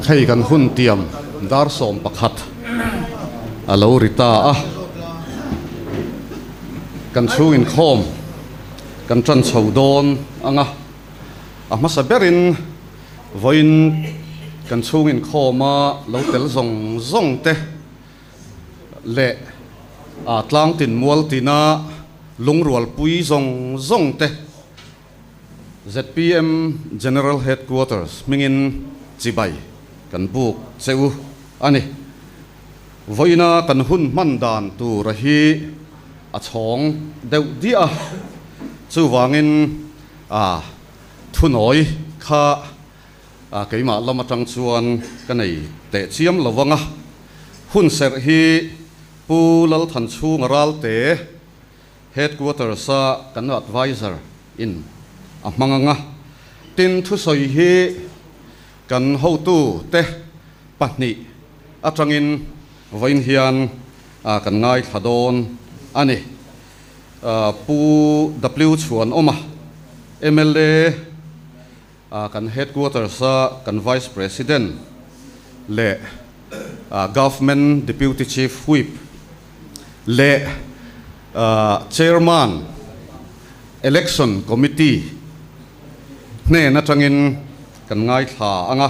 Hei kan hun tiam dar 11 a lo ri ta a, kan chhung inkhawm kan tan chho dawn ang a, a hmasa berin vawiin kan chhung inkhawma lo tel zawng zawng te leh a tlangtin mual tina lungrualpui zawng zawng te ZPM General Headquarters hmingin chibai kan buk che u a ni. Vawiina kan hun hman dan tura hi a chhawng deuh diah a, chuvangin a thunawi kha keimah lam atang chuan ka nei teh chiam lo vang a. Hun serh hi Pu Lalthanchhunga Ralte Headquarters-a kan adviser in a hmang ang a, tin thusawi hi kan hotu te pahnih atangin vawiin hian kan ngaithla dawn a ni. Pu W Chhuanawma, mla, kan Headquarters-a kan Vice President leh Government Deputy Chief Whip leh Chairman Election Committee hnen atangin kan ngaithla ang a.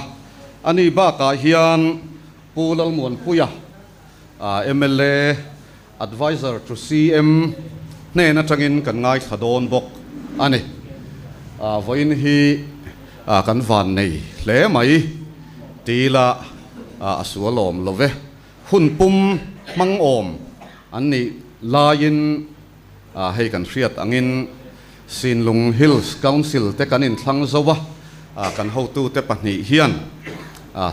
Ani bakah hian Pu Lalmuanpuia, mla, Adviser to CM hnen atangin kan ngaithla dawn bawk a ni. Vawiin hi kan van nei hle mai ti ila a sual awm lo ve. Hun pum hmang awm an nih laiin hei kan hriat angin Sinlung Hills Council te kan inthlang zo a, kan hotute pahnih hian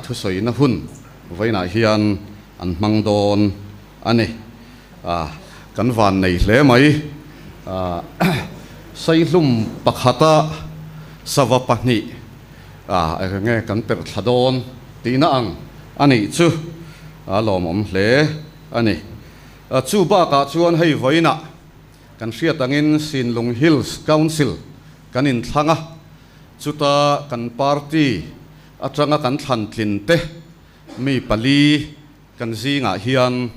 thusawina hun vawiinah hian an hmang dawn a ni. Kan van nei hle mai. Saihlum pakhata sava pahnih eng nge kan perh thla dawn tihna ang a nih chu a lawmawm hle a ni. Chu bakah chuan hei vawiinah kan hriat angin Sinlung Hills Council kan inthlang a, chuta kan party atanga kan thlan tlin te mi pali Kan zingah hian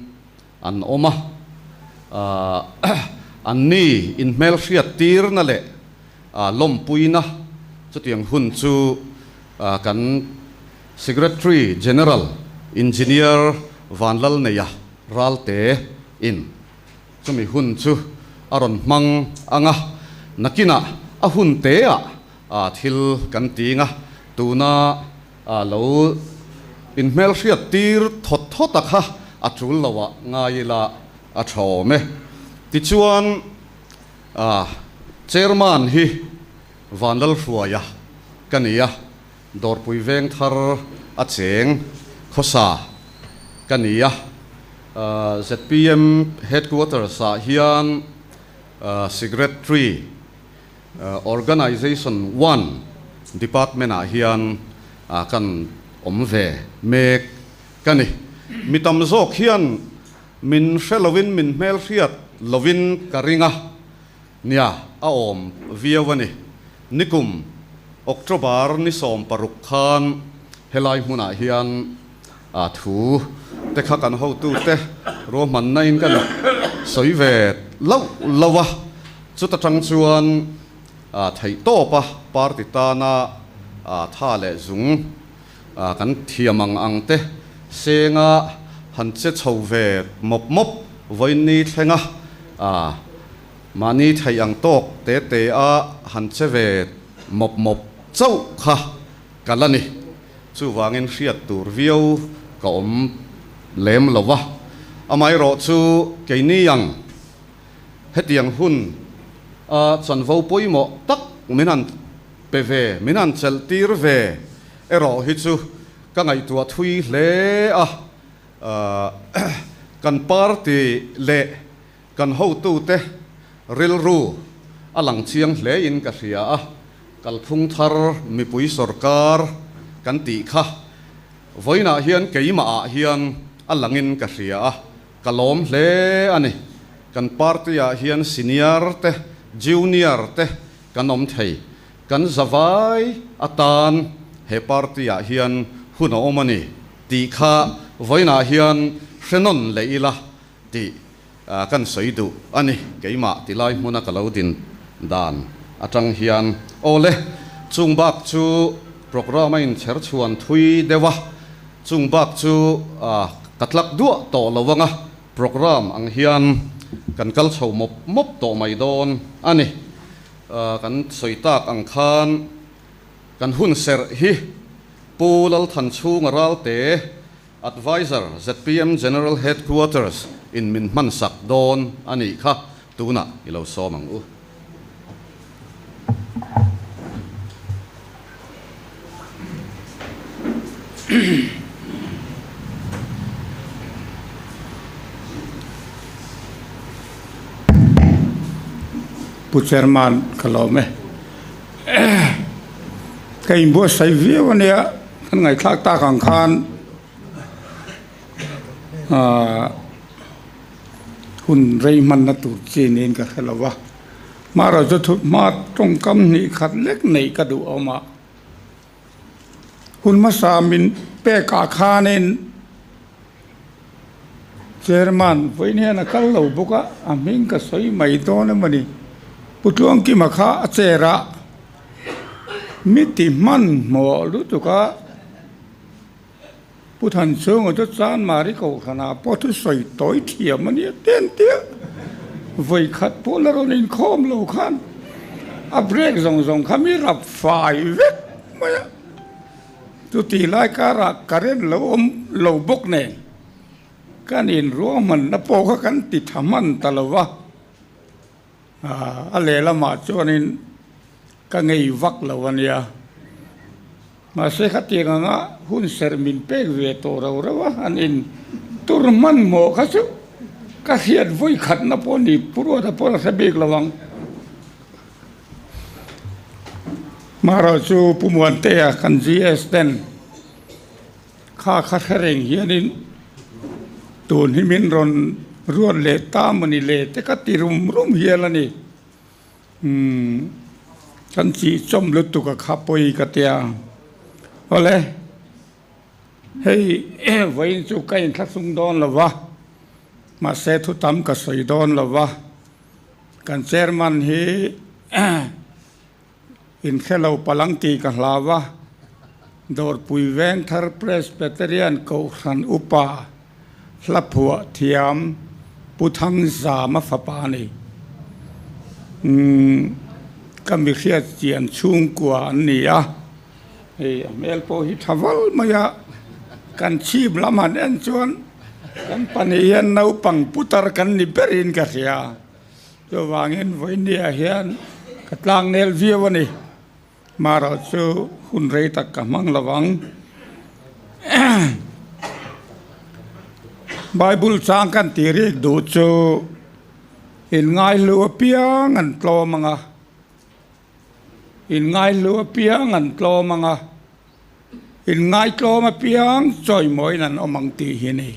an awm a, anni inhmelhriat tirna leh lawmpuina chutiang hun chu kan Secretary General Engineer Vanlalneia Ralte in chumi hun chu a rawn hmang ang a, nakinah a hun teah thil kan ting a, tuna A lo inhmelhriat tir thawt thawt a kha a tul lo ah ngai ila a tha awm e. Tichuan a Chairman hi Vanlalhruaia ka ni a, Dawrpui veng thar a cheng khawsa ka ni a. Zpm Headquarters ah hian Secretary Organization One Department ah hian kan awm ve mek ka ni. Mi tam zawk hian min hre lovin min hmelhriat lovin ka ring a, nia a awm viau a ni. Nikum October ni 16 khan helai hmunah hian thu te kha kan hotute ruahmanna in kan sawi ve loh loh a, chuta tang chuan theihtawp a party tana tha leh zung kan thiam ang ang te senga han che chho ve mawp mawp vawiin thleng a mahni theih ang tawk te te a han che ve mawp mawp chauh kha ka la ni. Chuvangin hriat tur viau ka awm lem lo va, amaherawh chu keini ang hetiang hun a chanvo pawimawh tak min han pe ve, min han chelh tir ve erawh hi chu ka ngaihtuah thui hle a, kan party leh kan hotute rilru a lang chiang hlein ka hria a, kalphung thar mipui sorkar kan tih kha vawiinah hian keimahah hian a langin ka hria a, ka lawm hle a ni. Kan party-ah hian senior te, junior te kan awm thei. Kan zavai atan he party-ah hian hun a awm a ni tih kha vawiinah hian hre nawn leh ila tih kan sawi duh a ni. Keimah ti lai hmuna ka lo din dan atang hian. Awle, chung bak chu programme a inchher chhuan thui deuh a, chung bak chu ka tlak duah tawh lo ang a, programme ang hian kan kal chho mawp mawp tawh mai dawn a ni. Kan sawi tak ang khan kan hun serh hi Pu Lalthanchhunga Ralte, Adviser, zpm General Headquarters in min hmansak dawn a nih kha tunah i lo sawm ang u. Pu Chairman ka lawm e. Ka inbuatsaih viau a nia, kan ngaihthlak tak ang khan ahh hun rei hmanna tur chi niin ka hre lo va. Hmarawh chu thut hma tawngkam hnih khat lek neih ka duh awm a. Hun hmasa min pek ah khanin Chairman vawiin hian a kal lo bawk a, a hming ka sawi mai dawn emaw ni. Pu Tluangkima kha a chair a, mi ti hmanhmawh lutuk a, Pu Thanchhunga chu Chanmari Kohhranah pawh thusawi tawi thiam a nia ten tia vawi khat pawh la rawn inkhawm lo khan a break zawng zawng kha mi rap fai vek mai a. Chuti lai karah current lo awm lo bawk nen kan inruahmanna pawh kha kan ti tha hman ta lo va. A lehlamah chuanin ka ngei vak lo a nia. Mahse khatiang anga hun serh min pek ve tawh rau rau a, an in tur hmanhmawh kha chu ka hriat vawi khatna pawh ni Puruata pawh a hre bik lo ang. Marawh chu Pu Muantea kan GS ten Kha kha hre reng hianin tun hi min rawn ruat leh ta maw ni le te ka ti rum rum hial a ni. Umm kan chih chawm lutuk a kha pawi ka tia. Awle hei vawiin chu ka inthlahrung dawn lo va, mahse thu tam ka sawi dawn lo va, kan chairman hi Inhre lo palang tih ka hlau a, Dawrpui Vengthar Presbyterian Kohhran Upa Hlaphuah Thiam Pu Thangzama fapa a ni. Umm ka mi hriat chian chhungkua an ni a, hei a hmel pawh hi tha val mai a, kan chhip lam han en chuan kan pahnih hian naupang putar kan ni berin ka hria. Chuvangin vawinia hian ka tlang nel viau a ni. Marawh chu hun rei tak ka hmang lo ang. Bible chang kan tih rik duh chu inngaihlu apiang an tlawm ang a, inngaihlu apiang an tlawm ang a, inngaitlawm apiang chawimawiin an awm ang tih hi a ni.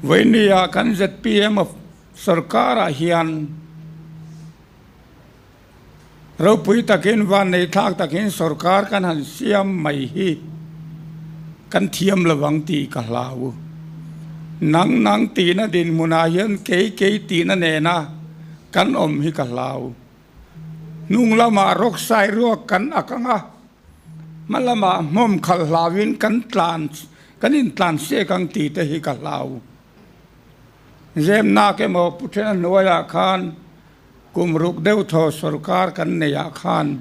Vawinia kan zpm of Sorkarah hian ropui takin vannei thlak takin sorkar kan han siam mai hi kan thiam lo ang tih ka hlau. Nang nang tihna dinhmunah hian kei kei tihna nena kan awm hi ka hlau. Hnung lamah rawksai ruak kan ak ang a, hma lamah hmawm khalh hlauin kan tlan kan intlan siak ang tih te hi ka hlau. Zemnak emaw Pu Thena hnuaiah khan kum ruk deuh thaw sorkar kan neihah khan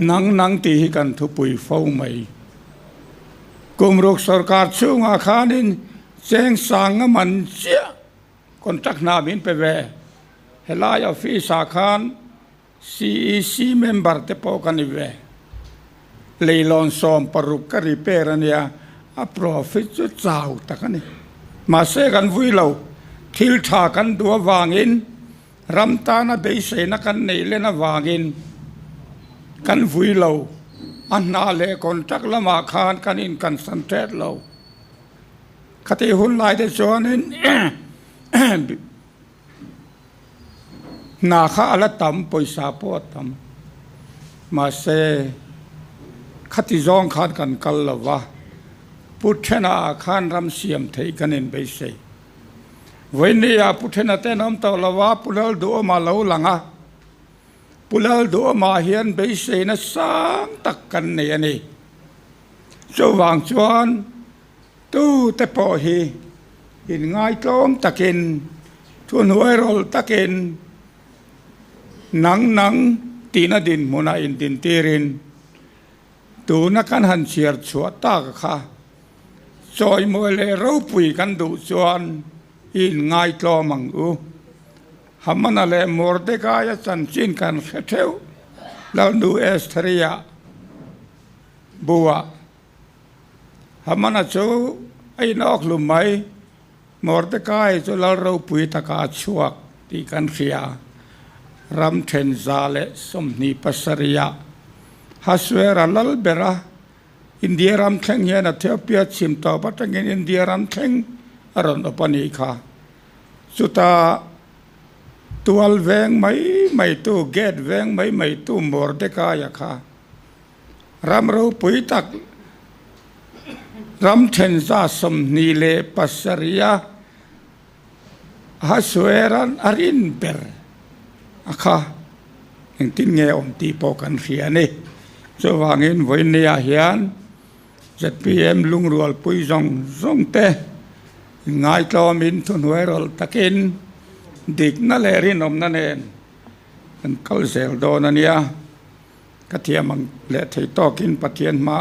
nang nang tih hi kan thupui fo mai. Kum ruk sorkar chhungah khanin cheng sang a man chiah contract hna min pe ve. Helai office ah khan CEC member te pawh ka ni ve. Leilawn 16 ka repair a nia, a profit chu chau tak a ni. Mahse kan vui lo, thil tha kan duh avangin, ram tana beiseina kan neih len avangin kan vui lo. A hna leh contract lamah khan kan inconcentrate lo. Khatih hun lai te chuanin Hna kha a la tam, pawisa pawh a tam. Mahse, Khati zawng khan kan kal lo va, Pu Thena ah khan ram siam theih kan inbeisei. Vawinia Pu Thena te an awm tawh lo va, Pu Lalduhawma lo lang a. Pu Lalduhawma hian beiseina sang tak kan nei a ni. Chuvang chuan tute pawh hi inngaitlawm takin, thuhnuairawlh takin, Nang nang tihna dinhmunah indintirin tuna kan han chhiar chhuah tak kha chawimawi leh ropui kan duh chuan i inngai tlawm ang u. Hamana leh Mordekaia chanchin kan hre theuh Lalnu Estheri-ah buah Hamana chu a inawk hlum mai. Mordekai chu lal ropui taka a chhuak tih kan hria. Ram then 127ah Hasuera lal bera India ram thleng hian Ethiopia chhim tawp atangin India ram thleng a rawn awp a nih kha. Chuta tual veng mai mai tu, gate veng mai mai tu Mordekaia kha Ram ropui tak ram then 27 a Ahasueran a rin ber a kha engtin nge awm tih pawh kan hria a ni. Chuvangin vawinia hian zpm lungrualpui zawng zawng te inngaitawmin thuhnuai rawlh takin dikna leh rinawmna nen kan kal zel dawn a nia. Ka thiam ang leh thei tawkin Pathian hma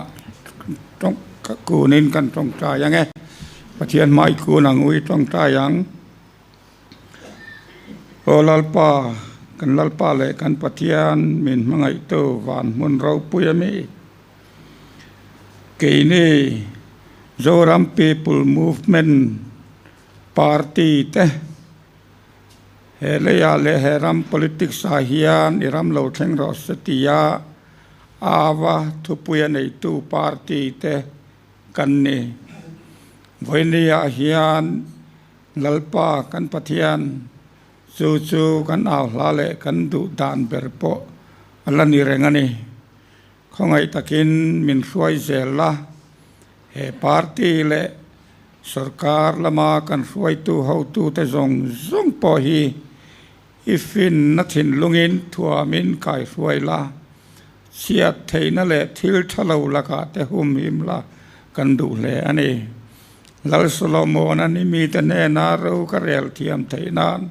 tawng ka kunin kan tawngtai ang e. Pathian hma i kun ang u i tawngtai ang. Aw Lalpa, kan Lalpa leh kan Pathian min hmangaihtu van hmun ropui a mi. Keini Zoram People Movement Party te He leiah leh he ram politics ah hian i ram lo thleng rawh se tia ava thupui a neitu party te kan ni. Vawinia hian Lalpa kan Pathian chu chu kan au hla leh kan duh dan ber pawh a la ni reng a ni. Khawngaih takin min hruai zel la, he party leh Sorkar lama kan hruaitu hotute zawng zawng pawh hi i finna thinlungin thuamin kaihruai la, chhiat theihna leh thil tha lo lakah te humhim la kan duh hle a ni. Lal Solomon-a ni mite hnena ro ka rel thiam theih nan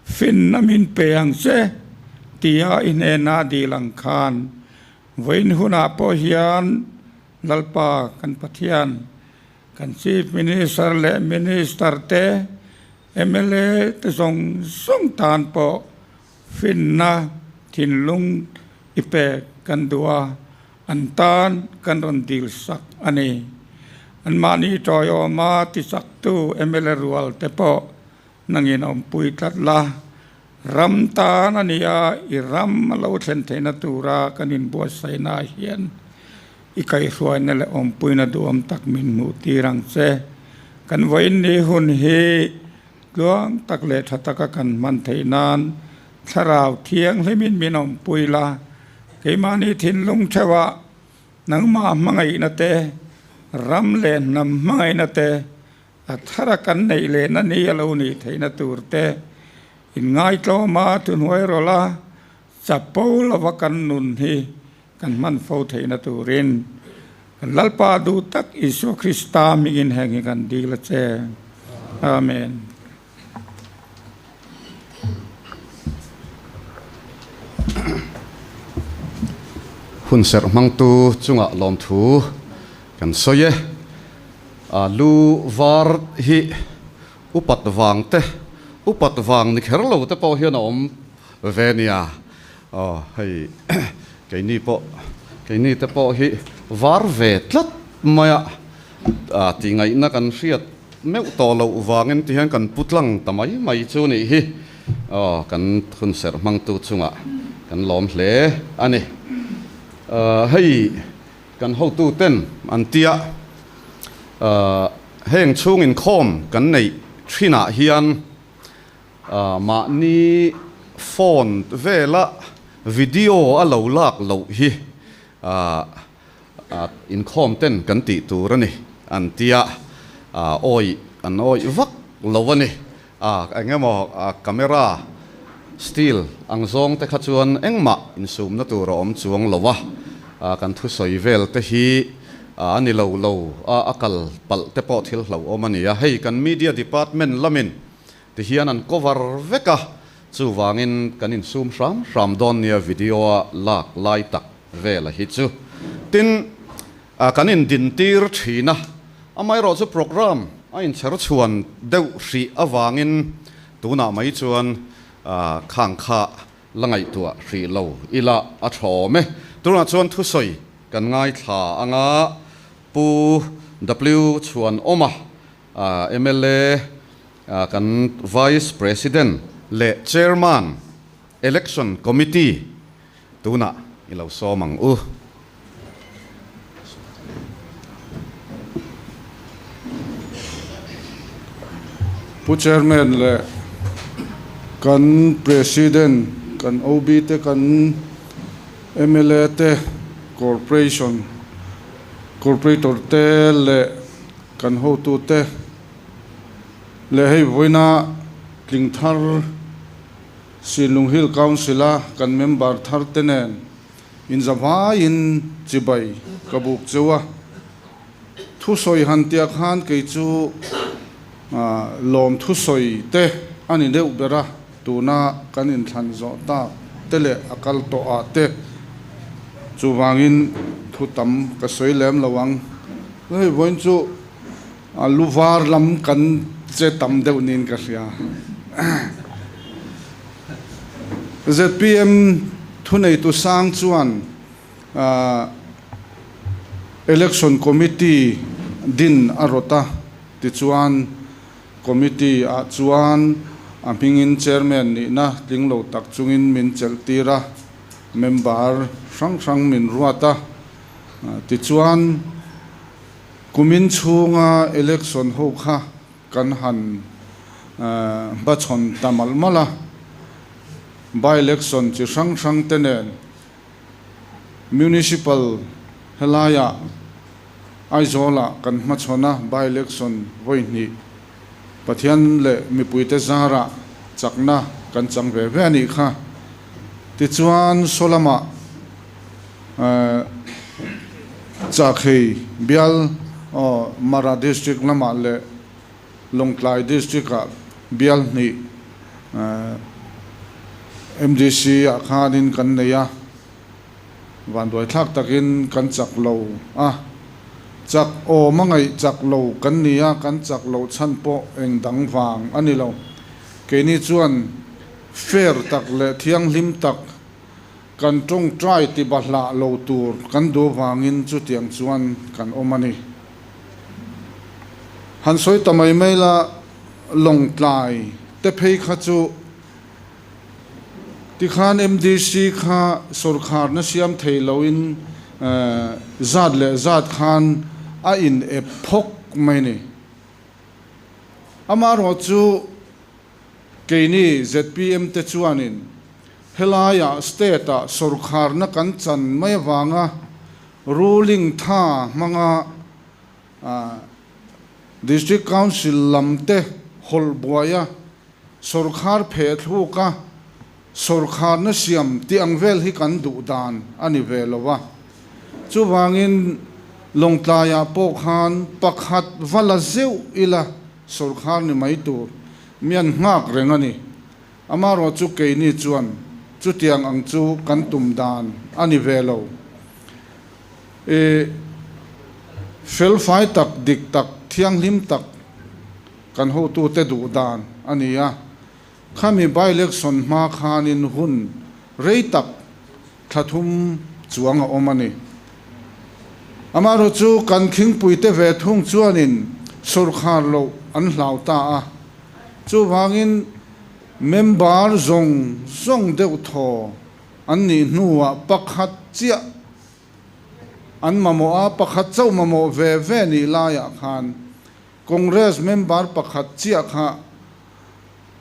finna min pe ang che tia i hnena dil ang khan vawiin hunah pawh hian Lalpa kan Pathian Kan Chief Minister leh Minister te, mla te zawng zawng tan pawh finna thinlung i pek kan duh a, an tan kan rawn dil sak a ni. Anmahni tawiawma tichaktu mla rual te pawh nangin awmpui tlat la, ram tan a nia i ram a lo thlen theihna tura kan inbuatsaihna ah hian i kaihhruaina leh awmpuina duhawm tak min hmuh tir ang che. Kan vawiin ni hun hi tluang tak leh tha taka kan hman theih nan thlarau thianghlimin min awmpui la, keimahni thinlung theuhah nangmah hmangaihna te, ram leh hnam hmangaihna te, A thara kan neih lehna ni a lo nih theihna tur te inngaitlawm a, thuhnuai rawlh a, chapo lova kan nun hi kan hman fo theihna turin kan Lalpa duh tak Isua Krista hmingin heng hi kan dil a che. Amen. Hun serh hmangtu chungah lawmthu kan sawi e. Lu var hi upat vang te, upat vang ni kher lo te pawh hian a awm ve nia. Aw hei keini pawh, keini te pawh hi var ve tlat mai a, tih ngaihna kan hriat meuh tawh loh vangin ti hian kan pu tlang ta mai mai chu nih hi. Aw kan hun serh hmangtu chungah kan lawm hle a ni. Hei. Kan hotuten an tia heng chhung inkhawm kan neih thinah hian mahni phone vela video a lo lak loh hi Inkhawm ten kan tih tur a ni an tia, awih an awih vak lo a ni. Engemaw camera still ang zawng te kha chuan engmah insumna tur a awm chuang lo a, kan thusawi vel te hi a ni lo lo a, a kal palh te pawh thil hlauhawm a ni a. Hei kan media department lamin ti hian an cover vek a, chuvangin kan insum hram hram dawn nia video a lak lai tak vela hi chu. Tin, kan indintir thin a, amaherawhchu programme a inchher chhuan deuh hrih avangin tunah mai chuan khang kha la ngaihtuah hrih lo ila a thawm e. Tunah chuan thusawi kan ngaithla anga Pu W Chhuanawma, mla kan Vice President leh Chairman Election Committee tunah i lo sawm ang u. Pu Chairman leh kan President, kan OB te, kan mla te, Corporation Corporator te leh kan hotute leh hei vawiina tling thar Sinlung Hill Council-a kan member thar te nen inzavaiin chibai ka buk cheu a. Thusawi han tia khan kei chu lawm thusawi te a ni deuh ber a, tuna kan inthlan zawh tak te leh a kal tawh ah te chuvangin thu tam ka sawi lem lo ang. Hei vawiin chu lu var lam kan che tam deuh niin ka hria. Zpm thuneitu sang chuan Election Committee din a rawt a, tichuan Committee ah chuan a hmingin Chairman nihna tling lo tak chungin min chelh tir a, member hrang hrang min ruat a, tichuan kumin chhunga election ho kha kan han hmachhawn ta malh malh a, by-election chi hrang hrang te nen Municipal helaiah Aizawlah kan hmachhawn a, by-election vawi hnih Pathian leh mipuite zarah chakna kan chang ve ve a nih kha. Tichuan saw lamah Chakhei bial Mara District lamah leh Lawngtlai District-ah bial hnih MDC-ah khanin kan nei a, vanduai thlak takin kan chak lo a, chak awm a ngaih chak lo kan ni a, kan chak loh chhan pawh eng dang vang a ni lo. Keini chuan fair tak leh thianghlim tak kan tawngtai ti bahlah lo tur kan duh vangin chutiang chuan kan awm a ni. Han sawi ta mai mai la, Lawngtlai te phei kha chu tikhan MDC kha sawrkharna siam thei loin zat leh zat khan a in ep phawk mai ni. Amaherawhchu keini zpm te chuanin helaiah state-ah sawrkharna kan chan mai avanga Ruling tha hmanga District Council lam te hawlh buaia sawrkhar pheh thluka sawrkharna siam tih ang vel hi kan duh dan a ni ve lo a. Chuvangin Lawngtlaiah pawh khan pakhat va la zeuh ila sawrkhar ni mai tur mian nghak reng a ni. Amaherawh chu keini chuan chutiang ang chu kan tum dan a ni ve lo. I felfai tak, dik tak, thianghlim tak kan hotute duh dan a ni a. Khami by-election hma khanin hun rei tak thla thum chuang a awm a ni. Amaherawh chu kan khingpuite ve thung chuanin sawrkhar loh an hlau ta a. Chuvangin member zawng zawng deuh thaw an nih hnuah pakhat chiah an mamawh a, pakhat chauh mamawh ve ve nih laiah khan Congress member pakhat chiah kha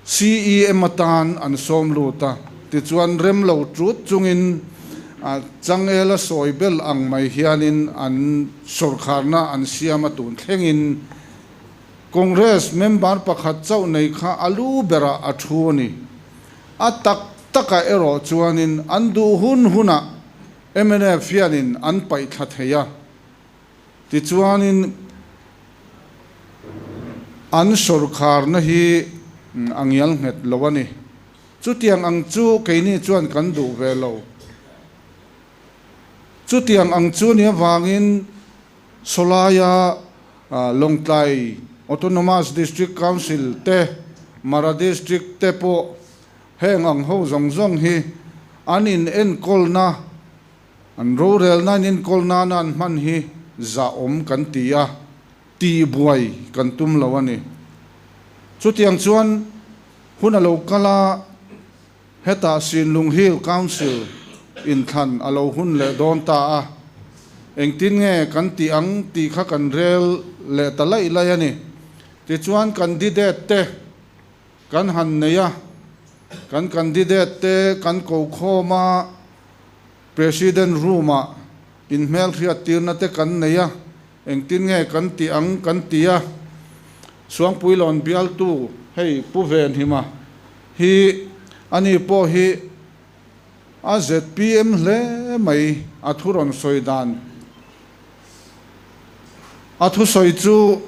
CEM atan an sawm lut a, tichuan rem lo tut chungin Changela sawi bel ang mai hianin an sawrkharna an siam a tun thlengin Congress member pakhat chauh nei kha a lu berah a thu a ni. A tak takah erawh chuanin an duh hun hunah mnf hianin an paih thla thei a. Tichuanin an sawrkharna hi a ngial nghet lo a ni. Chutiang ang chu keini chuan kan duh ve lo. Chutiang ang chu ni avangin Sawlaia Lawngtlai Autonomous District Council te, Mara District te pawh heng ang ho zawng zawng hi an inenkawlna, an rorelna inenkawl nana an hman hi zahawm kan ti a, tihbuai kan tum lo a ni. Chutiang chuan Hun a lo kal a, hetah Sinlung Hill Council inthlan a lo hun leh dawn ta a, engtin nge kan tih ang tih kha kan rel leh ta laih laih a ni. Tichuan candidate te kan han nei a, kan candidate te kan ko khawm a, President room-ah inhmelhriattirna te kan nei a, Engtin nge kan tih ang kan ti a, Suangpuilawn bialtu hei Pu Venhima hi ani pawh hi a zpm hle mai a thu rawn sawi dan a thusawi chu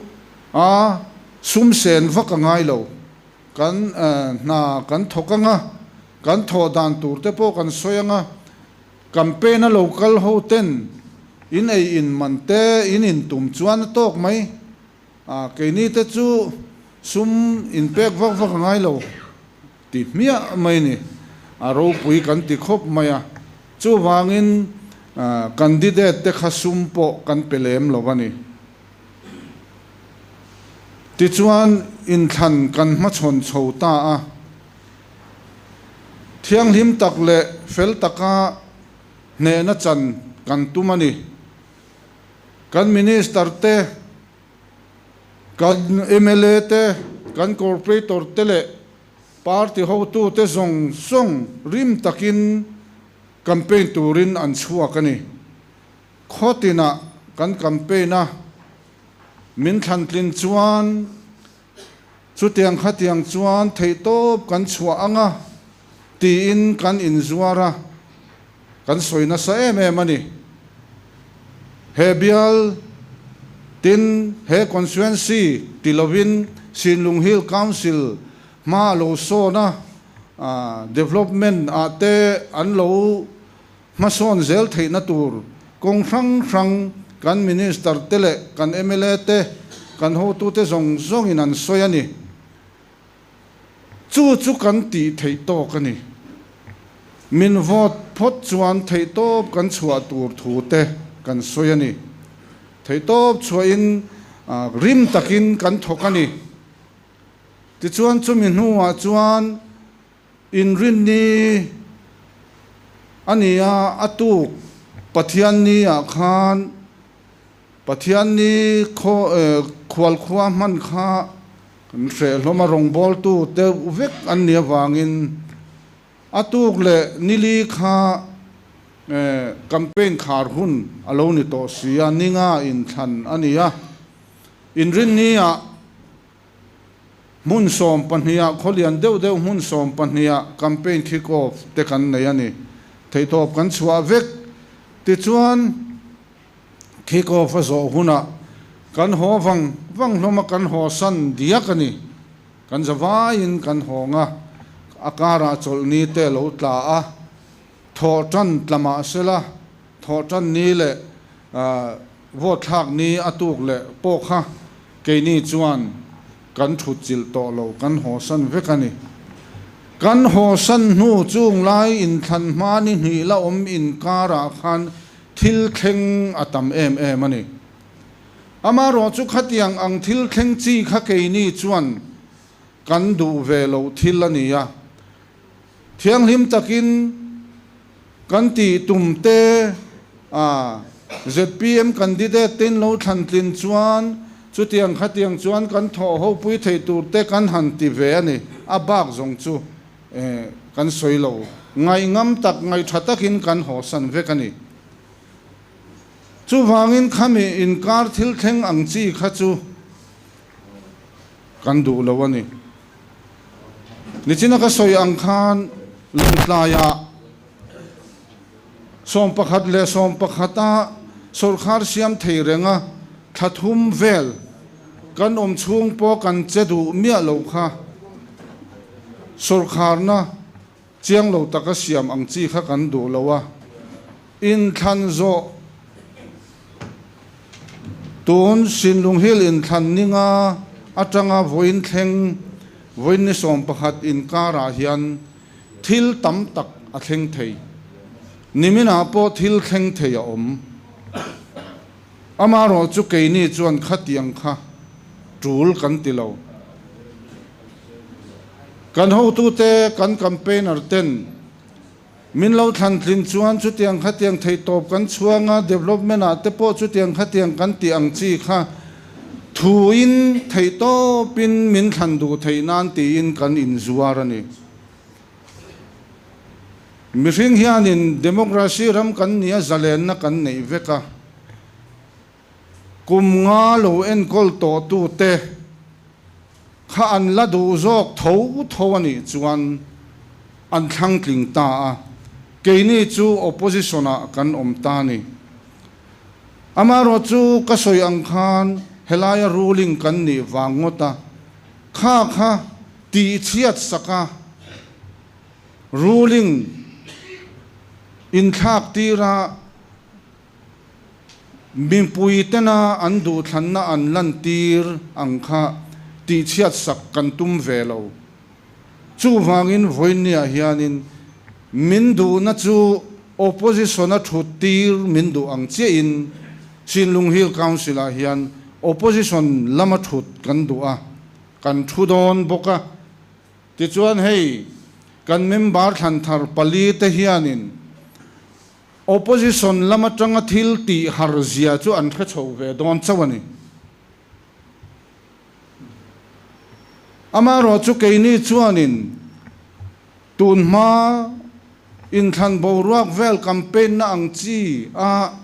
a sum sen vak a ngai lo kan hna kan thawk anga kan thawh dan tur te pawh kan sawi anga Campaign a lo kal ho ten in ei in man te in in tum chuan a tawk mai. A keini te chu sum in pek vak vak a ngai lo ti hmiah mai ni. A ropui kan ti khawp mai a. Chuvangin candidate te kha sum pawh kan pe lem lo a ni. Tichuan inthlan kan hmachhawn chho ta a. Thianghlim tak leh fel taka hnehna chan kan tum a ni. Kan Minister te, kan mla te, kan Corporator te leh Party hotute zawng zawng rim takin campaign turin an chhuak a ni. Khaw tinah kan campaign a, min thlantlin chuan Chutiang khatiang chuan theihtawp kan chhuah ang a, tiin kan inzuar a, kan sawi nasa em em a ni. He bial tin he constituency ti lovin Sinlung Hill Council hma a lo sawn a, development ah te an lo hmasawn zel theihna tur kawng hrang hrang kan Minister te leh kan mla te, kan hotute zawng zawngin an sawi a ni. Chu chu kan tih theih tawk a ni. Min vote phawt chuan theihtawp kan chhuah tur thu te kan sawi a ni. Theihtawp chhuahin rim takin kan thawk a ni. Tichuan chumi hnuah chuan Inrinni a ni a, a tuk Pathianni ah khan Pathianni khualkhua hman kha kan hreh hlawm a, rawngbawltu deuh vek an nih avangin a tuk leh nili kha campaign khar hun a lo ni tawh si a, ninga inthlan a ni a. Inrinni ah Hmun 12ah khawlian deuh deuh hmun 12ah campaign kick off te kan nei a ni. Theihtawp kan chhuah vek. Tichuan kick off a zawh hunah kan haw vang vang hlawm a, kan haw san diak a ni. Kan za vaiin kan hawng a, a karah chawlhni te a lo tla a, thawh tan tla mah sela thawh tan ni leh Vote thlak ni a tuk leh pawh kha keini chuan kan thut chilh tawh lo, kan hawsan vek a ni. Kan hawsan hnu chung lai inthlan hma ni hnih la awm inkarah khan thil thleng a tam em em a ni. Amaherawh chu khatiang ang thil thleng chi kha keini chuan kan duh ve loh thil a ni a. Thianghlim takin kan tih tum te a zpm candidate te in lo thlan tlin chuan chutiang khatiang chuan kan thawh ho pui thei tur te kan han ti ve a ni. A bak zawng chu kan sawi lo. Ngaihngam tak, ngaihtha takin kan hawsan vek a ni. Chuvangin khami inkar thil thleng ang chi kha chu kan duh lo a ni. Nichina ka sawi ang khan Lawngtlaiah 11 11 a sawrkhar siam thei renga thla thum vel kan awm chhung pawh kan che duh miah lo kha sawrkharna Chiang lo taka siam ang chi kha kan duh lo a, inthlan zawh tun Sinlung Hill inthlan ninga atanga vawiin thleng vawiin ni 11 inkarah hian thil tam tak a thleng thei. Niminah pawh thil thleng thei a awm. Amaherawhchu keini chuan khatiang kha tul kan ti lo. Kan hotute, kan campaigner ten min lo thlan tlin chuan chutiang khatiang theihtawp kan chhuang a, development ah te pawh chutiang khatiang kan tih ang chi kha thuin theihtawpin min thlan duh theih nan tiin kan inzuar a ni. Mihring hianin democracy ram kan nia zalenna kan neih vek a, Kum nga lo enkawl tawhtute kha an la duh zawk tho tho a nih chuan an thlang tling ta a, keini chu opposition-ah kan awm ta a ni. Amaherawhchu ka sawi ang khan helaia ruling kan nih vang ngawt a, kha kha tihchhiat sak a, ruling inthlak tira, Mipui tena an duhthlanna an lantir ang kha tihchhiat sak kan tum ve lo. Chuvangin vawiinniah hianin min duhna chu opposition-a thut tir min duh ang chiahin Sinlung Hill Council-ah hian opposition lama thut kan duh a, kan thu dawn bawk a. Tichuan hei kan member thlan thar pali te hianin Opposition lam atanga thil tih har zia chu an hre chho ve dawn chauh a ni. Amaherawh chu keini chuanin tun hma inthlan boruak vel campaign na ang chi a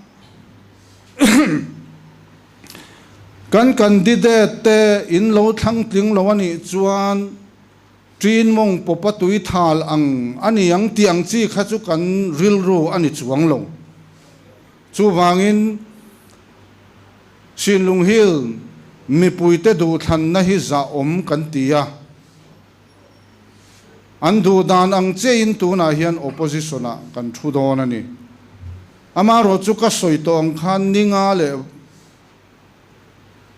kan candidate te in lo thlang tling lo a nih chuan Ṭin mawng pawpa tui thal ang a ni ang tih ang chi kha chu kan rilru a ni chuang lo. Chuvangin, Sinlung Hill mipuite duhthlanna hi zahawm kan ti a. An duh dan ang chiahin tunah hian opposition-ah kan thu dawn a ni. Amaherawhchu ka sawi tawh ang khan ni nga leh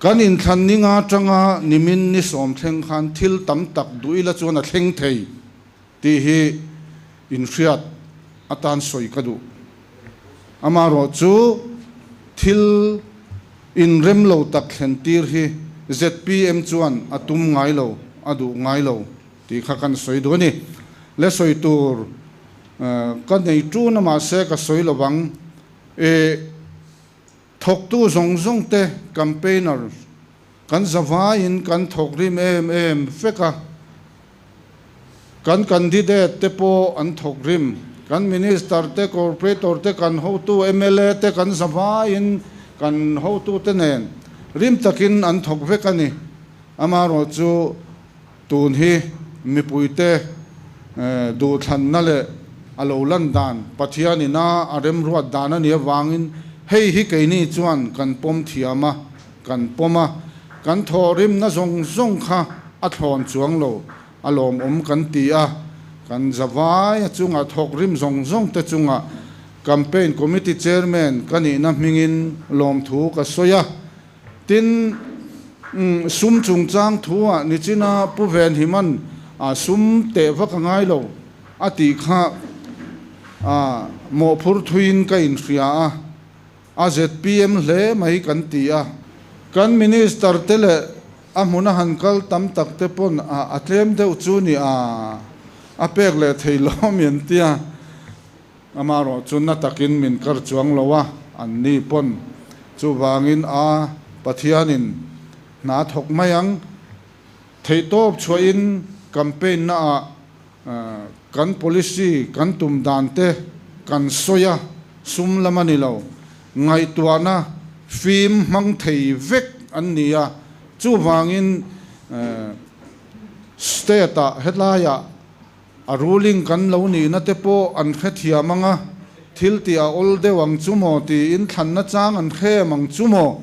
Kan inthlan ni nga atanga nimin ni 10 thleng khan thil tam tak duh ila chuan a thleng thei tih hi inhriat atan sawi ka duh. Amaherawh chu thil inrem lo tak thlen tir hi zpm chuan a tum ngai lo, a duh ngai lo tih kha kan sawi duh a ni. Le sawi tur ka nei tun a mahse ka sawi lovang e. Thawktu zawng zawng te campaigner kan zavaiin kan thawk rim em em vek a, kan candidate te pawh an thawk rim, kan minister te, corporator te, kan hotu mla te kan zavaiin kan hotu te nen rim takin an thawk vek a ni. Amaherawhchu tun hi mipuite duhthlanna leh a lo lan dan Pathianin a a remruat dan a nih avangin hei hi keini chuan kan pawm thiam a, kan pawm a, kan thawhrimna zawng zawng kha a thlawn chuang lo, a lawmawm kan ti a, kan zavai a chunga thawkrim zawng zawng te chunga Campaign Committee Chairman ka nihna hmingin lawmthu ka sawi a. Tin, sum chungchang thu-ah nichina Pu Venhiman sum teh vak a ngai lo a tih kha mawhphur thuiin ka inhria a, a zpm hle mai kan ti a. Kan Minister te leh a hmuna han kal tam tak te pawn a tlem deuh chu ni a, a pek leh thei lo mi an tia. Amaherawh chu na takin min kar chuang lo a, an ni pawn. Chuvangin a Pathianin hna thawk mai ang. Theihtawp chhuahin campaign naah Kan policy, kan tum dan te kan sawi a, sum lam a ni lo. Ngaihtuahna fim hmang thei vek an ni a, chuvangin state-ah hetlaiah a ruling kan lo nihna te pawh an hrethiam ang a, thil tih a awl deuh ang chu maw tiin thlanna chang an hrem ang chu maw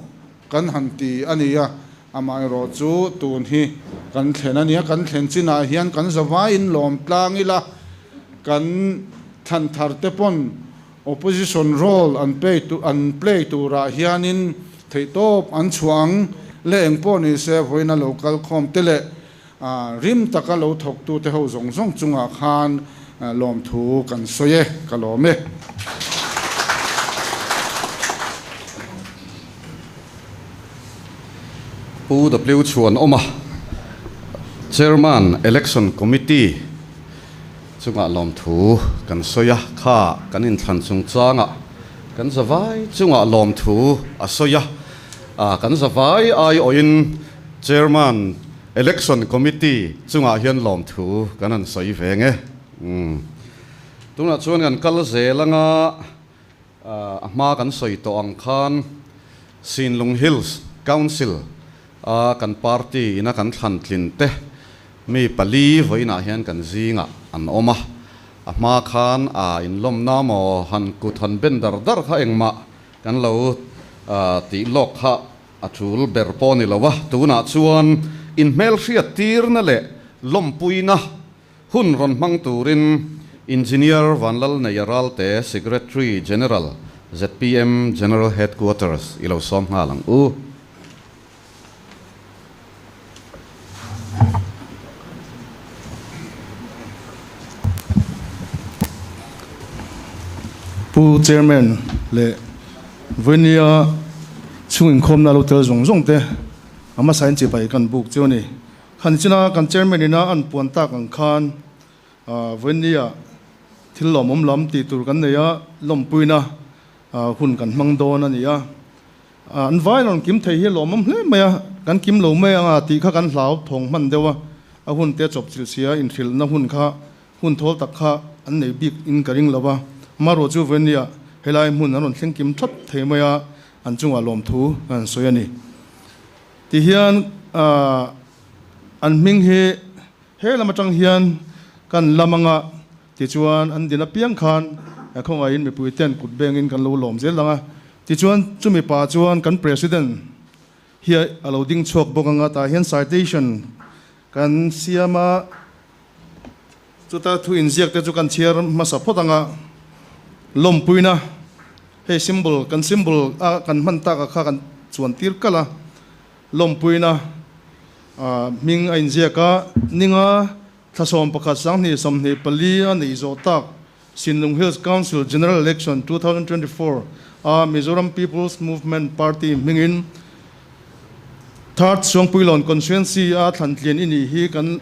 kan han ti a ni a, amaherawh chu tun hi kan thlen a nia, kan thlen chinah hian kan zavaiin lawm tlang ila, kan thlan thar te pawn opposition role an play an play turah hianin theihtawp an chhuah ang le eng pawh ni se vawiina lo kal khawm te leh rim taka lo thawktute ho zawng zawng chungah khan lawmthu kan sawi e, ka lawm e. Pu W Chhuanawma, Chairman, Election Committee chungah lawmthu kan sawi a, kha kan inthlan chungchangah kan zavai chungah lawmthu a sawi a, kan zavai aiawhin Chairman, Election Committee chungah hian lawmthu kan han sawi ve nge. Umm. Tunah chuan kan kal zel anga a hma kan sawi tawh ang khan Sinlung Hills Council a kan party ina kan thlan tlin te mi pali vawiinah hian kan zingah an awm a. A hma khan a inlawmna maw han kut han ben dar dar kha engmah kan lo tih lawk kha A tul ber pawh ni lo a, tunah chuan inhmelhriat tirna leh lawmpuina hun rawn hmang turin Engineer Vanlalneia Ralte, Secretary General, zpm General Headquarters i lo sawm nghal ang u. Pu Chairman leh Vawinia chhung inkhawmna lo tel zawng zawng te a hmasa in chibai kan buk chiu a ni. Khan china kan Chairman ina an puan tak ang khan Vawinia thil lawmawm lam tih tur kan nei a, lawmpuina hun kan hmang dawn a ni a. An vai rawn kim thei hi lawmawm hle mai a, kan kim lo mai anga tih kha kan hlau thawng hman deuh a, a hun te chawp chilh sia inhrilhna hun kha hun thawl tak kha an nei bik in ka ring lo a, amaherawh chu Venia helai hmun an rawn thleng kim thap thei mai a, an chungah lawmthu kan han sawi a ni. Tihian an hming hi he lam atang hian kan lam anga Tichuan, an din apiang khan khawngaihin mipuiten kut bengin kan lo lawm zel ang a. Tichuan, chumi pa chuan kan President hi a lo ding chhuak bawk ang a, tah hian citation kan siam a, chuta thu inziak te chu kan chhiar hmasa phawt ang a, lawmpuina hei symbol, kan symbol a kan hman tak ah kha kan chuan tir kalh a, lawmpuina hming a inziak a, ninga Thla 11 sanghnih 24 a neih zawh tak Sinlung Hills Council General Election 2024 a Mizoram People's Movement Party hmingin Third Suangpuilawn Constituency a thlan tlian i nih hi kan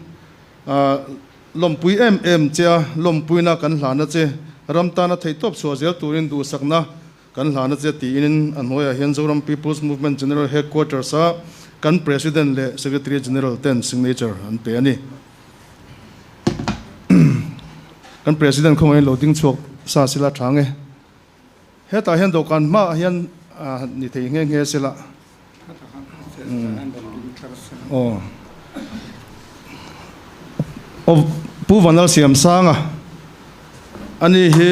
lawmpui em em che a, lawmpuina kan hlana che, ram tana theihtawp chhuah zel turin duhsakna kan hlana che tiin a hnuaiah hian Zoram People's Movement General Headquarters a kan President leh Secretary General ten signature an pe a ni. Kan President khawngaihin lo ding chhuak sa sila tha nge. Hetah hian dawhkan hmaah hian ni thei nghe nghe sila. Aw. Aw Pu Vanlal Siamsanga ani hi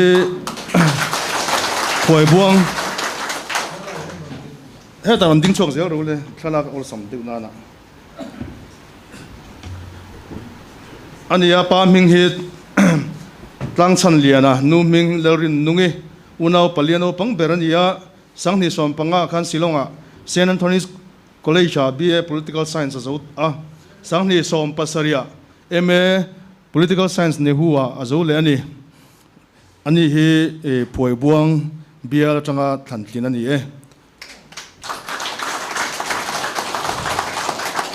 Khuaibuang hetah rawn ding chhuak zel ro le thlalak awlsam deuh nana. A ni a, pa hming hi Tlangchhan Liana, nu hming Lalrin Nungi, unau palia naupang ber a ni a, Sanghnih 15 khan Shillong-ah Saint Anthony's College-ah BA Political Science a zo a, Sanghnih 17-ah MA Political Science Nehu-ah a zo leh a ni. Ani hi Phuaibuang bial atanga thlantlin a ni e.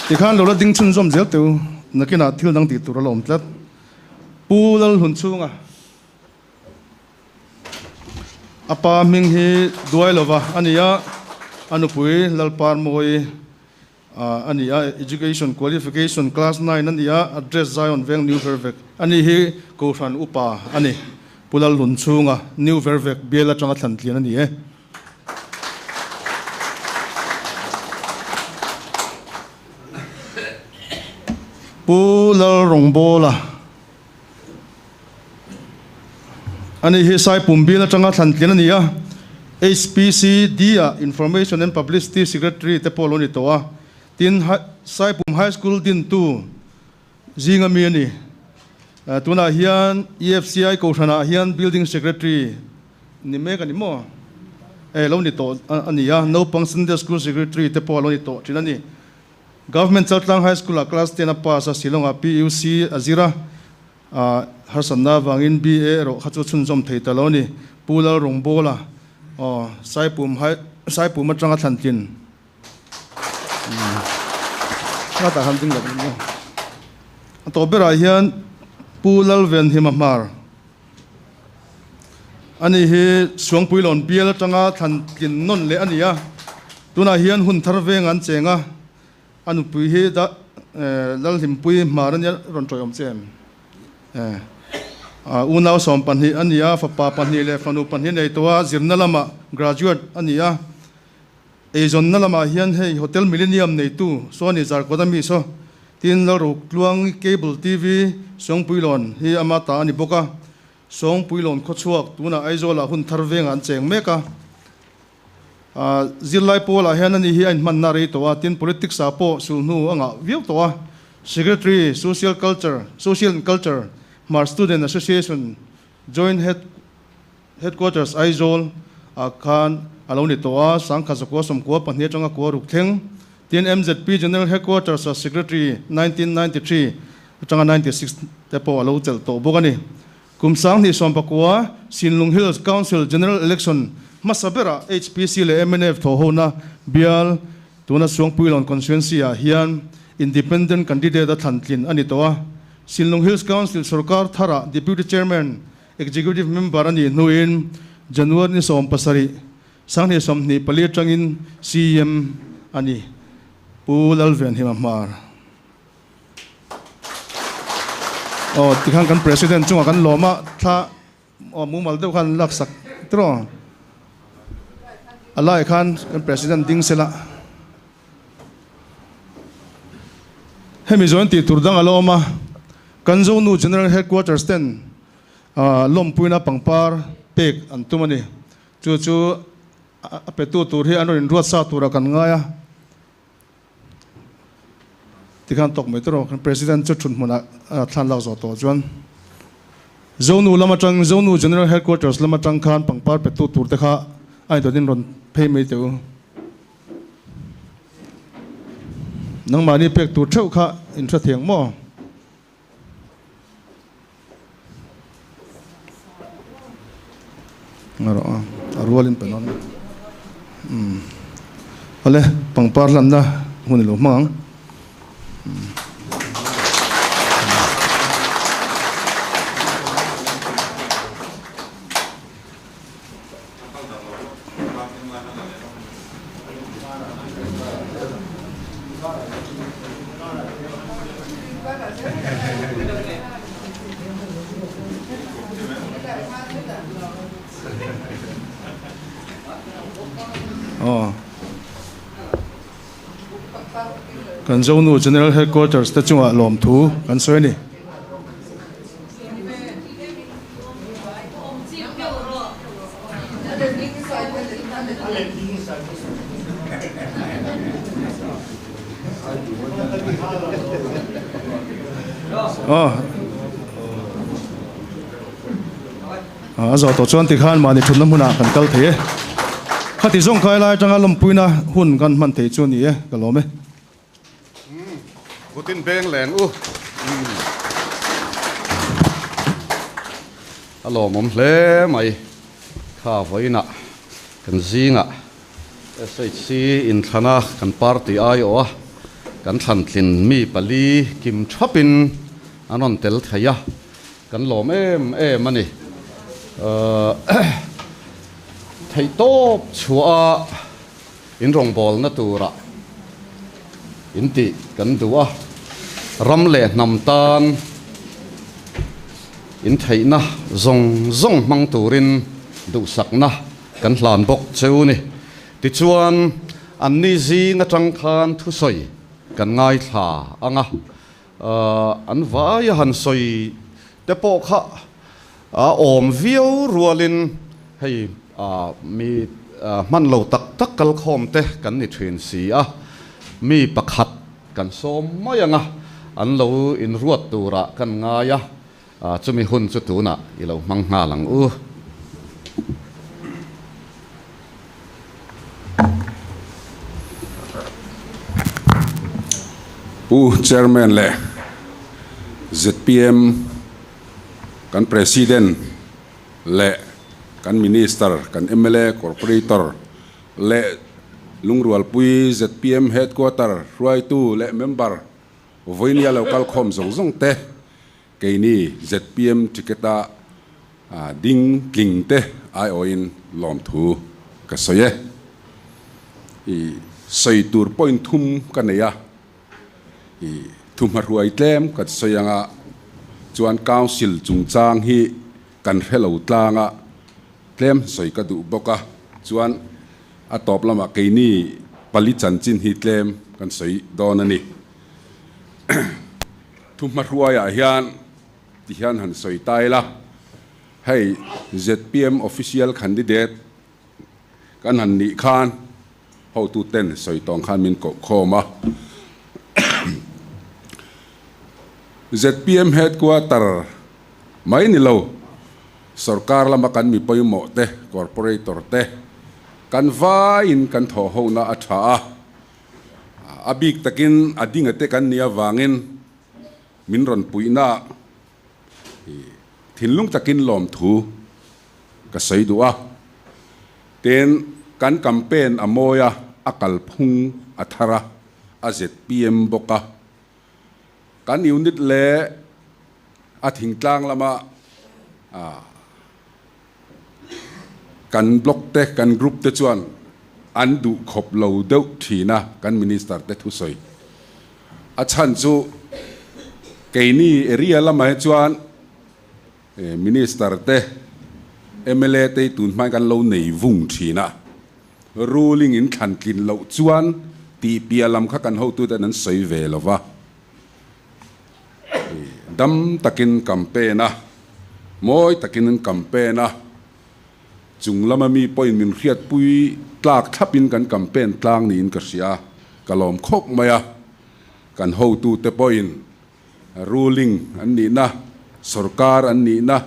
Tikhan lo la ding chhunzawm zel teu, nakinah thil dang tih tur a la awm tlat. Pu Lalhlun chhunga a pa hming hi Duailova a ni a, a nupui Lalparmawi. a ni a, Education Qualification Class 9 a ni a, Address Zion Veng New Vervek a ni hi Kohhran Upa a ni. Pu Lalhlun chhunga New Vervek bial atanga thlan tlian a ni e. Pu Lalrawngbawla a ni hi Saipum bial atanga thlan tlian a ni a, HPC D-ah Information and Publicity Secretary te pawh a lo ni tawh a, tin Saipum High School dintu Zinga mi a ni. Tunah hian EFCI Kohhranah hian Building Secretary ni mek a ni maw? E, lo ni tawh a ni a, naupang Sunday School Secretary te pawh a lo ni tawh thin a ni. Government Chaltlang High School-ah Class 10 a pass a, Shillong-ah PUC a zir a, harsatna avangin BA erawh kha chu chhunzawm thei ta lo a ni. Pu Lalrawngbawla, aw, Saipum High, Saipum atanga thlantlin. Tah khan ding lo in a tawp berah hian Pu Lalvenhima Hmar ani hi Suangpuilawn bial atanga thlan tlin nawn leh a ni a, tunah hian hun thar veng an cheng a, a nupui hi Lalhlimpui Hmar ania rawn tawih awm che em? Unau 12 a ni a, fapa pahnih leh fanu pahnih nei tawh a, zirna lamah graduate a ni a. Eizawnna lamah hian hei Hotel Millennium neitu Sony Zarkawt ami saw tin Lalrotluang Cable TV Sawngpuilawn hi ama ta a ni bawk a. Sawngpuilawn khawchhuak tunah Aizawlah hun thar vengah an cheng mek a. Zirlai pawlah hian ani hi a inhmanna rei tawh a, tin politics ah pawh sulhnu a ngah viau tawh a. Secretary, Social Culture, Social and Culture, Hmar Student Association Joint Head Headquarters Aizawl ah khan a lo ni tawh a, sangkhat zakua sawmkua pahnih atanga kua ruk thleng. Tin, MZP General Headquarters ah Secretary 1993 atanga 96 te pawh a lo chelh tawh bawk a ni. Kum sanghnih sawmpakua Sinlung Hills Council General Election hmasa berah HPC leh mnf thawhhona bial tuna Suangpuilawn Constituency ah hian Independent Candidate a thlan tlin a ni tawh a. Sinlung Hills Council sorkar tharah Deputy Chairman Executive Member a nih hnuin January ni 17, 2024 atangin CM a ni, Pu Lalvenhima Hmar. Aw, tikhan kan President chungah kan lawm a, thla aw mumal deuh khan laksak tiraw? A laiah khan kan President ding sela. Hemi zawin tih tur dang a la awm a, kan Zonu General Headquarters ten lawmpuina pangpar pek an tum a ni. Chu chu a petu tur hi an rawn inruat sa turah kan ngai a. Tikhan tawk mai tawh kan President chu thut hmunah thlan lak zawh tawh chuan Zonu lam atang Zonu General Headquarters lam atang khan pangpar petu tur te kha a intotin rawn phei mai teh u. Nangmahni pek tur theuh kha in hre thiang maw? Ngarawh a, a rualin pe nawn. Umm. Awle, pangpar hlanna hun i lo hmang ang. Kan Zonu General Headquarters te chungah lawmthu kan sawi a ni. A zawh tawh chuan tikhan mahni thutna hmunah kan kal thei e. Khati zawng khai lai atanga lawmpuina hun kan hman thei chu a ni e, ka lawm e. Putin beng leng u. A lawmawm hle mai. Kha vawiinah kan zingah SHC inthlana kan party aiawh a, kan thlantlin mi pali kim thapin an rawn tel thei a, kan lawm em em a ni. Theihtawp chhuah a. In rawngbawlna turah in tih kan duh a, ram leh hnam tan in theihna zawng zawng hmang turin duhsakna kan hlan bawk cheu ni. Tichuan, anni zing atang khan thusawi kan ngaithla ang a, an vaia han sawi te pawh kha a awm viau rualin hei mi hman lo tak tak kalkhawm te kan ni thin si a, mi pakhat kan sawm mai ang a, an lo inruat turah kan ngai a, chumi hun chu tunah i lo hmang nghal ang u. Pu Chairman leh zpm kan President leh kan Minister, kan mla, Corporator leh Lungrualpui zpm Headquarter hruaitu leh member vawinia lo kal khawm zawng zawng te keini zpm ticket-a ding tling te aiawhin lawmthu ka sawi e. I sawi tur point thum ka nei a. I thuhmahruai tlem ka sawi anga chuan Council chungchang hi kan hre lo tlang a, tlem sawi ka duh bawk a, chuan a tawp lamah keini pali chanchin hi tlem kan sawi dawn a ni. Thuhmahruaiah hian tihian han sawi ta ila, hei zpm official candidate Kan han nih khan hotuten sawi tawng khan min koh khawm a. Zpm headquarter mai ni lo, sorkar lama kan mi pawimawh te, corporator te kan vaiin kan thawh hona a tha a. A bik takin a dinga te kan nih avangin min rawn puihna thinlung takin lawmthu Ka sawi duh a, tin kan campaign a mawi a, a kalphung a thar a, a zpm bawk a. Kan unit leh a thingtlang lama kan block te, kan group te chuan an duh khawp lo deuh thin a, kan minister te thusawi. A chhan chu keini area lamah hi chuan Minister te, mla te hi tun hmain kan lo nei vung thin a, ruling in thlan tlin loh chuan tih piah lam kha kan hotuten an sawi ve lo va. Dam takin campaign a, mawi takin an campaign a, chung lama mi pawhin min hriatpui tlak thlapin kan campaign tlang niin ka hria, ka lawm khawp mai a, kan hotute pawhin Ruling an nihna, sorkar an nihna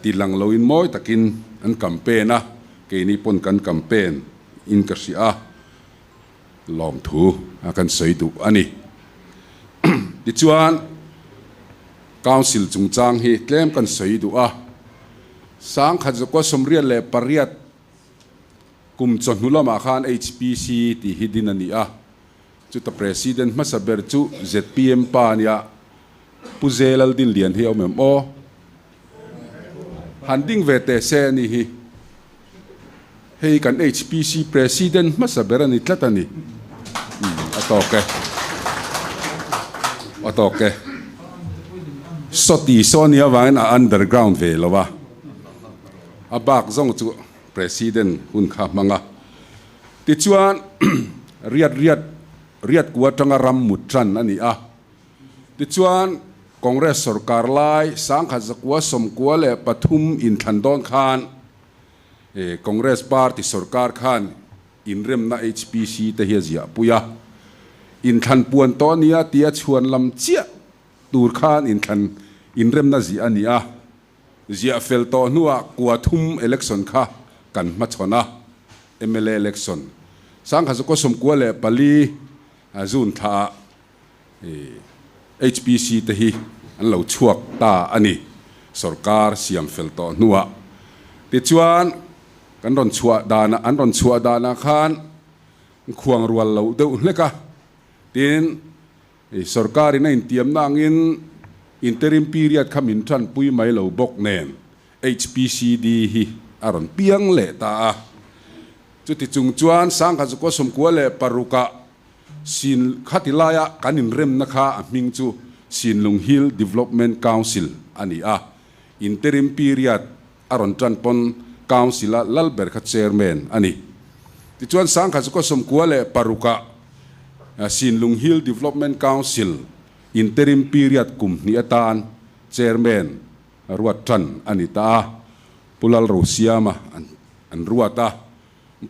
ti lang loin mawi takin an campaign a, keini pawn kan campaign in ka hria a, lawmthu a kan sawi duh a ni. Tichuan, Council chungchang hi tlem kan sawi duh a, Sangkhat zakua 98 kum chawhnu lamah khan HPC tih hi din a ni a, Chuta President hmasa ber chu zpm pa a nia, Pu Zelal Dinlian hi a awm em aw? Han ding ve teh se a ni hi. Hei kan HPC President hmasa ber a ni tlat a ni. A tawk e. A tawk e. Sawti saw nia vangin a underground ve lo a. A bak zawng chu President hun kha hmang a. Tichuan, riat riat riat ku atanga ram mut tan a ni a. Tichuan, Congress sorkar lai 1993 inthlan dawn khan Congress party sorkar khan inremna HPC te hi a ziahpui a. Inthlan puan tawh a nia tia chhuan lam chiah tur khan inthlan inremna ziah a ni a. Ziah fel tawh hnuah kua thum election kha kan hmachhawn a, mla election. 1994 June thlaah HPC te hi an lo chhuak ta a ni, sorkar siam fel tawh hnuah. Tichuan, kan rawn chhuah danah, an rawn chhuah danah khan khuang rual lo deuh hlek a, tin, Sorkarin a intiamna angin interim period kha min tanpui mai lo bawk nen HPCD hi a rawn piang leh ta a. Chuti chung chuan 1996 ah Sin khati laia kan inremna kha a hming chu Sinlung Hill Development Council a ni a, interim period a rawn tan pawn Council-a lal ber kha Chairman a ni. Tichuan Sangkhat chu 96 ah Sinlung Hill Development Council interim period kum hnih atan Chairman ruat tan a ni ta a, Pu Lalrosiama an ruat a.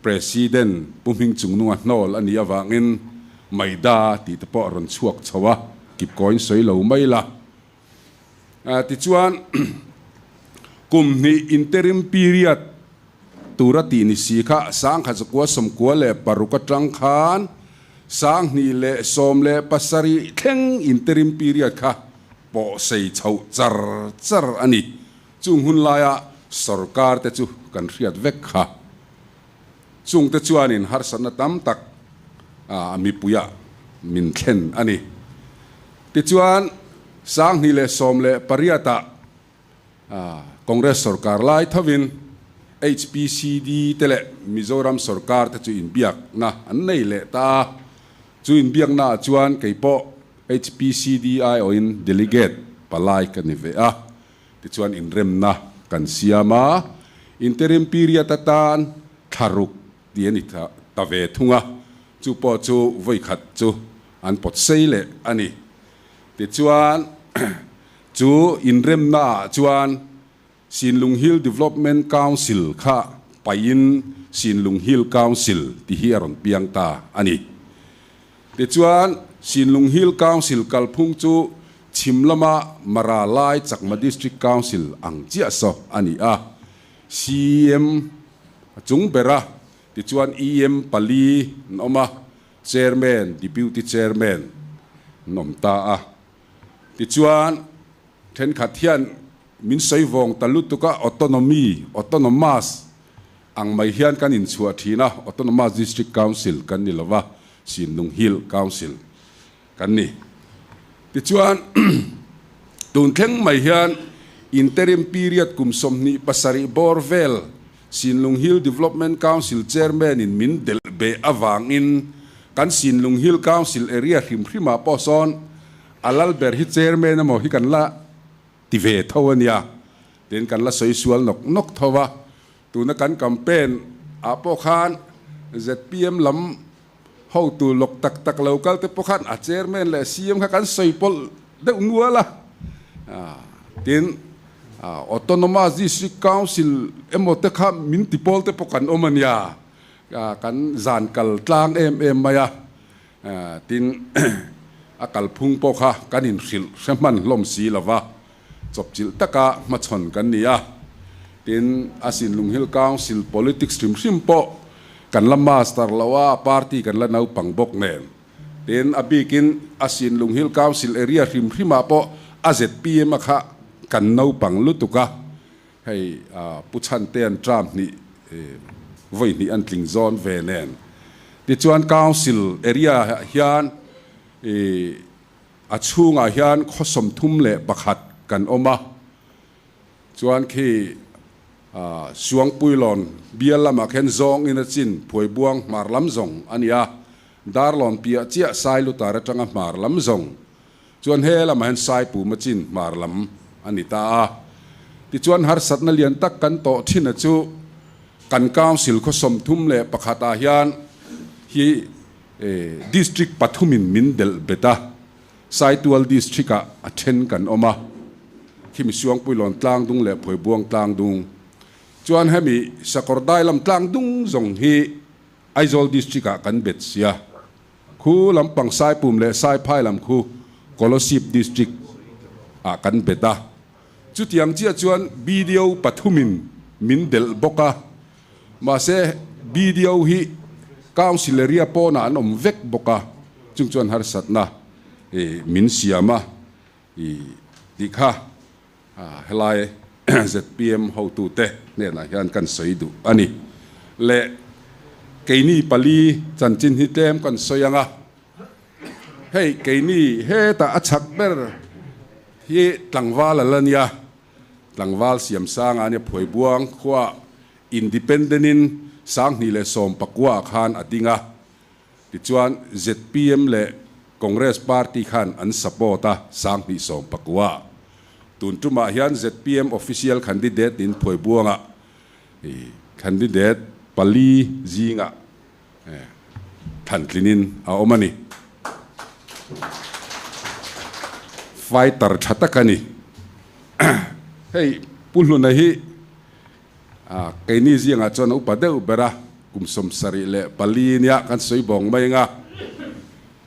President Pu Hmingchungnunga hnawl a nih avangin Maida tih te pawh a rawn chhuak chho a, kipkawiin sawi lo mai la. Tichuan, kum hnih interim period tura tih ni si kha 1996 atang khan 2017 thleng interim period kha pawh sei chhoh char char a ni. Chung hun laia sorkar te chu kan hriat vek kha. Chung te chuanin harsatna tam tak a mipuiah min thlen a ni. Tichuan, 2018 ah Congress sorkar lai thovin HPCD te leh Mizoram sorkar te chu inbiakna an nei leh ta a. Chu inbiakna ah chuan keipawh HPCD aiawhin delegate palai ka ni ve a. Tichuan inremna kan siam a, interim period atan thla ruk tih a ni ta ve thung a, chu pawh chu vawi khat chu an pawt sei leh a ni. Tichuan chu inremna ah chuan Sinlung Hill Development Council kha paihin Sinlung Hill Council tih hi a rawn piang ta a ni. Tichuan Sinlung Hill Council kalphung chu Chhim lama Mara Lai Chakma District Council ang chiah saw a ni a, CM a chung ber a, tichuan EM pali an awm a, Chairman, Deputy Chairman an awm ta a. Tichuan thenkhat hian min sawi vawng ta lutuk a, Autonomy, Autonomous ang mai hian kan inchhuah thin a, Autonomous District Council kan ni lova, Sinlung Hill Council Kan ni. Tichuan, tun thleng mai hian interim period kum 27 bawr vel Sinlung Hill Development Council Chairman in min delh beh avangin kan Sinlung Hill Council area hrim hrimah pawh sawn a lal ber hi Chairman emaw hi kan la ti ve tho a nia. Tin, kan la sawi sual nawk nawk tho a. Tuna kan campaign ah pawh khan zpm lam Hotu lawk tak tak lo kal te pawh khan a chairman leh CM kha kan sawi pawlh deuh nual a. Tin, Autonomous District Council emaw te kha min ti pawl te pawh kan awm a nia. Kan zan kal tlang em em mai a. Tin, a kalphung pawh kha kan inhrilh hre hman hlawm si lo va, chawpchilh taka hmachhawn kan ni a. Tin, a Sinlung Hill Council politics hrim hrim pawh kan la master lo a, party kan la naupang bawk nen. Tin, a bikin a Sinlung Hill Council area hrim hrimah pawh a zpm a kha kan naupang lutuk a, hei Pu Chhantea'n term hnih vawi hnih an tling zawn ve nen. Tichuan Council area hian ih A chhungah hian khaw 31 kan awm a, chuan khi Suangpuilawn bial lamah khian zawng in a chin Phuaibuang hmar lam zawng a ni a, Darlawn piah chiah Sailutar atanga hmar lam zawng chuan he lamah hian Saipum a chin hmar lam a ni ta a. Tichuan harsatna lian tak kan tawh thin a chu kan Council khaw 31 ah hian hi District pathumin min delh bet a, Saitual District-ah a then kan awm a, khimi Suangpuilawn tlangdung leh Phuaibuang tlangdung. Chuan hemi Sakawrdai lam tlangdung zawng hi Aizawl District-ah kan bet sia. Khu lampang Saipum leh Saiphai lam khu Kolosip District-ah kan bet a. Chutiang chiah chuan BDO pathumin min delh bawk a. Mahse, BDO hi Council area pawnah an awm vek bawk a, chung chuan harsatna min siam a tih kha helai zpm hotute hnenah hian kan sawi duh a ni. Le keini pali chanchin hi tlem kan sawi ang a, hei keini hetah a chak ber hi tlangval a la nia. Tlangval Siamsanga ania Phuaibuang khua Independent in 2019 ah khan a ding a. Tichuan zpm leh Congress party khan an support a, 2019. Tun tumah hian zpm official candidate in Phuaibuangah candidate pali zingah thantlinin a awm a ni. Fighter tha tak a ni. Hei Pu Hluna hi keini zingah chuan a upa deuh ber a, kum 74 nia kan sawi bawng mai anga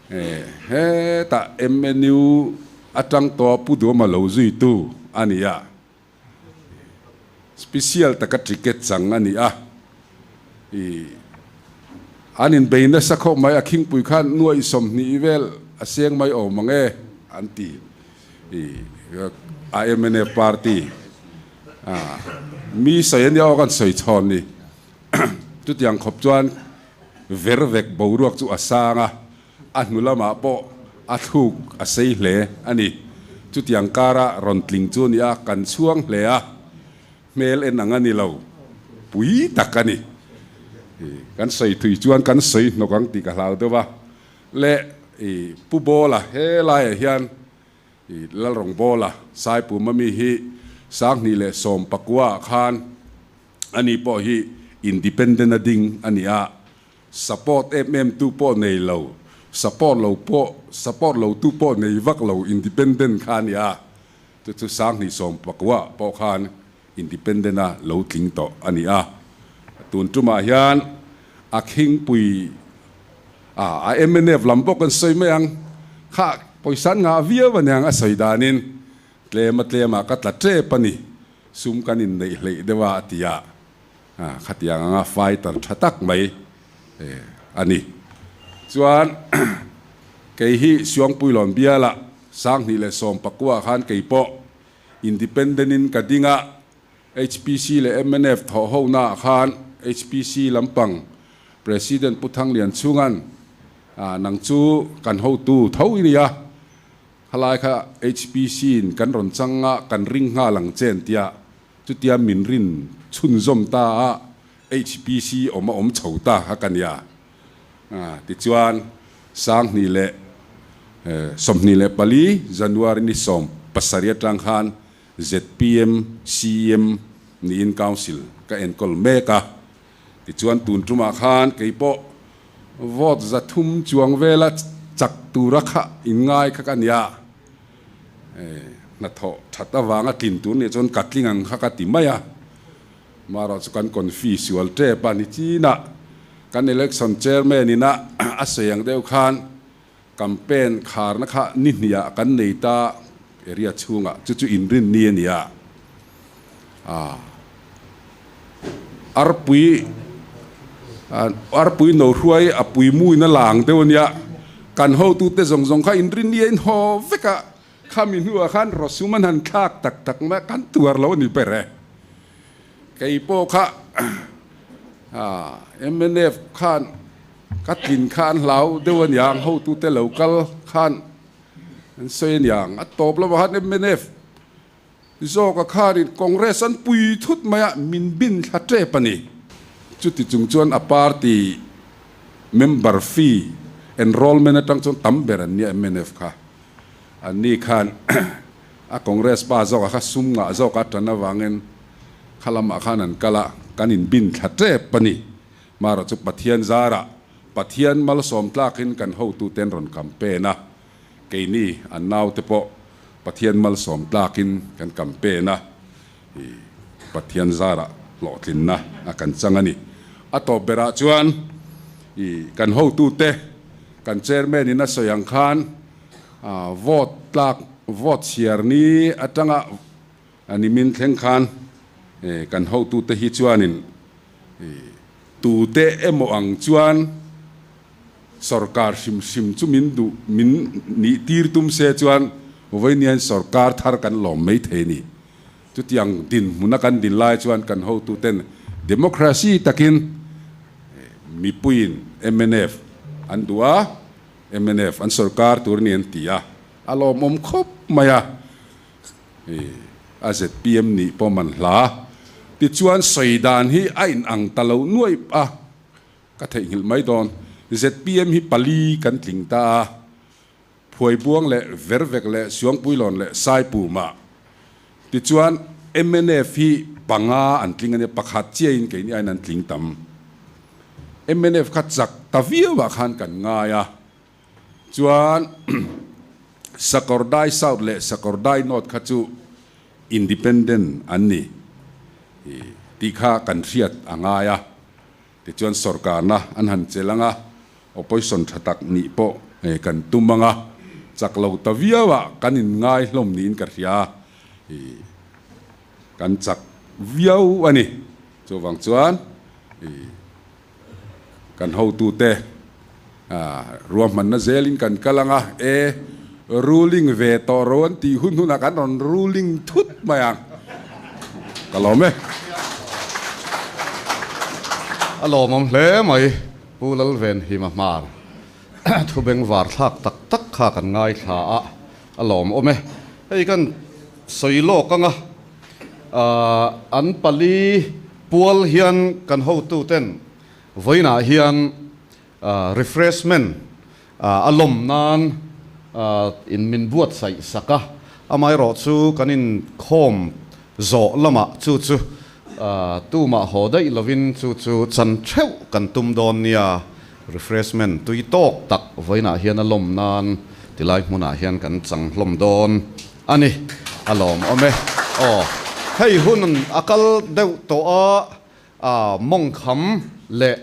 hetah MNU atang tawh Pu Duama lo zuitu a ni a. Special taka ticket chang a ni a, i an inbei nasa khawp mai, a khingpui khan nuaih 20 vel a seng mai awm ang e an ti, i a mnf party a mi sawi a nia aw kan sawi chhawn ni, chutiang khawp chuan ver vek boruak chu a sang a. A hnu lamah pawh a thluk a sei hle a ni. Chutiang kara rawn tling chu nia kan chhuang hle a, hmel en ang a ni lo, pui tak a ni. Kan sawi thui chuan kan sawi hnawk ang tih ka hlau deuh a. Le i Pu Bawla he laiah hian i Lalrawng Bawla Saipuma mi hi 2019 ah khan ani pawh hi independent a ding a ni a, Support em em tu pawh nei lo, support lo pawh, support lo tu pawh nei vak lo independent kha a ni a, chu chu 2019 pawh khan independent a lo tling tawh a ni a. Tun tumah hian a khingpui a a mnf lam pawh kan sawi mai ang, kha pawisa an ngah viau a niang a sawi danin tlem a tlemah ka tla tep a ni, sum kan inneih hleih deuh a a ti a. Khatiang anga fighter tha tak mai a ni. Chuan kei hi Suangpuilawn bialah 2019 khan kei pawh independent in ka ding a, HPC leh mnf thawh ho naah khan HPC lampang President Pu Thanglian chhungan nang chu kan hotu tho i ni a, khalai kha HPC in kan rawn chang a, kan ring nghal ang che an tia. Chutia min rin chhunzawm ta a, HPC awm a awm chho ta kha ka nia. Tichuan, 2024 January ni 17 atang khan zpm CEM niin Council ka enkawl mek a. Tichuan tun tumah khan kei pawh vote 300 chuang vela chak tura kha inngai kha ka nia. Hnathawh that avanga tlin tur nih chuan ka tling ang kha ka ti mai a, marawh chu kan confi sual tep a ni chinah kan election chairman ina a sawi ang deuh khan campaign kharna kha ni hniah kan nei ta area chhungah chu chu inrin ni a ni a, arpui arpui no hruai a pui muin a lang deuh a nia, kan hotute zawng zawng kha inrin ni a inhaw vek a. Khami hnuah khan rawsum an han thlak tak tak mai a, kan tuar lo a ni ber e. Kei pawh kha mnf khan ka tlin kha an hlau deuh a niang, hotute lo kal khan an sawi a niang. A tawp lovah khan mnf zawka khanin Congress an pui thut mai a, min bin thla tep a ni. Chuti chung chuan a party member fee enrollment atang chuan tam ber an nia mnf kha. An ni khan a Congress pa zawkah kha sum ngah zawk a tan avangin kha lamah khan an kal a, kan inbin thla tep a ni. Marawh chu Pathian zarah Pathian malsawm tlakin kan hotute an rawn campaign a, keini an naute pawh Pathian malsawm tlakin kan campaign a, i Pathian zarah hlawhtlinna a kan chang a ni. A tawp berah chuan i kan hotute kan chairman in a sawi ang khan vote tlak vote chhiar ni atanga nimin thleng khan kan hotute hi chuanin tute emaw ang chuan sorkar hrim hrim chu min duh min nih tir tum se chuan vawiin sorkar thar kan lawm mai thei a ni. Chutiang dinhmuna kan din lai chuan kan hotuten democracy takin mipuiin mnf an duh a, mnf an sorkar tur ni an ti a, a lawmawm khawp mai a, a zpm nih pawh man hla. Tichuan sawi dan hi a inang ta lo nuaih a, ka theihnghilh mai dawn. ZPM hi pali kan tling ta a, Phuaibuang leh Vervek leh Suangpuilawn leh Saipumah. Tichuan mnf hi panga an tling a nia, pakhat chiahin keini aiin an tling tam. Mnf kha chak ta viauah khan kan ngai a, chuan Sakawrdai South leh Sakawrdai North kha chu independent an ni tih kha kan hriat a ngai a. Tichuan sorkarna an han chelh ang a, opposition tha tak nih pawh kan tum ang a, chak lo ta viau ah kan inngai hlawm niin ka hria a, kan chak viau a ni. Chuvang chuan kan hotute ruahmanna zelin kan kal ang a, e ruling ve tawh ro an tih hun hunah kan rawn ruling thut mai ang. Ka lawm e. A lawmawm hle mai Pu Lalvenhima Hmar thu bengvar thlak tak tak kha kan ngaithla a, a lawmawm e. Hei kan sawi lawk anga an pali pual hian kan hotuten vawiinah hian Refreshment a lawm nan in min buatsaih sak a, amaherawh chu kan inkhawm zawh lamah chu chu tumah haw daih lovin chu chu chan theuh kan tum dawn nia. Refreshment tui tawk tak vawiinah hian a lawm nan tilai hmunah hian kan chang hlawm dawn a ni. A lawmawm e. Aw, hei hun a kal deuh tawh a, mawngkham leh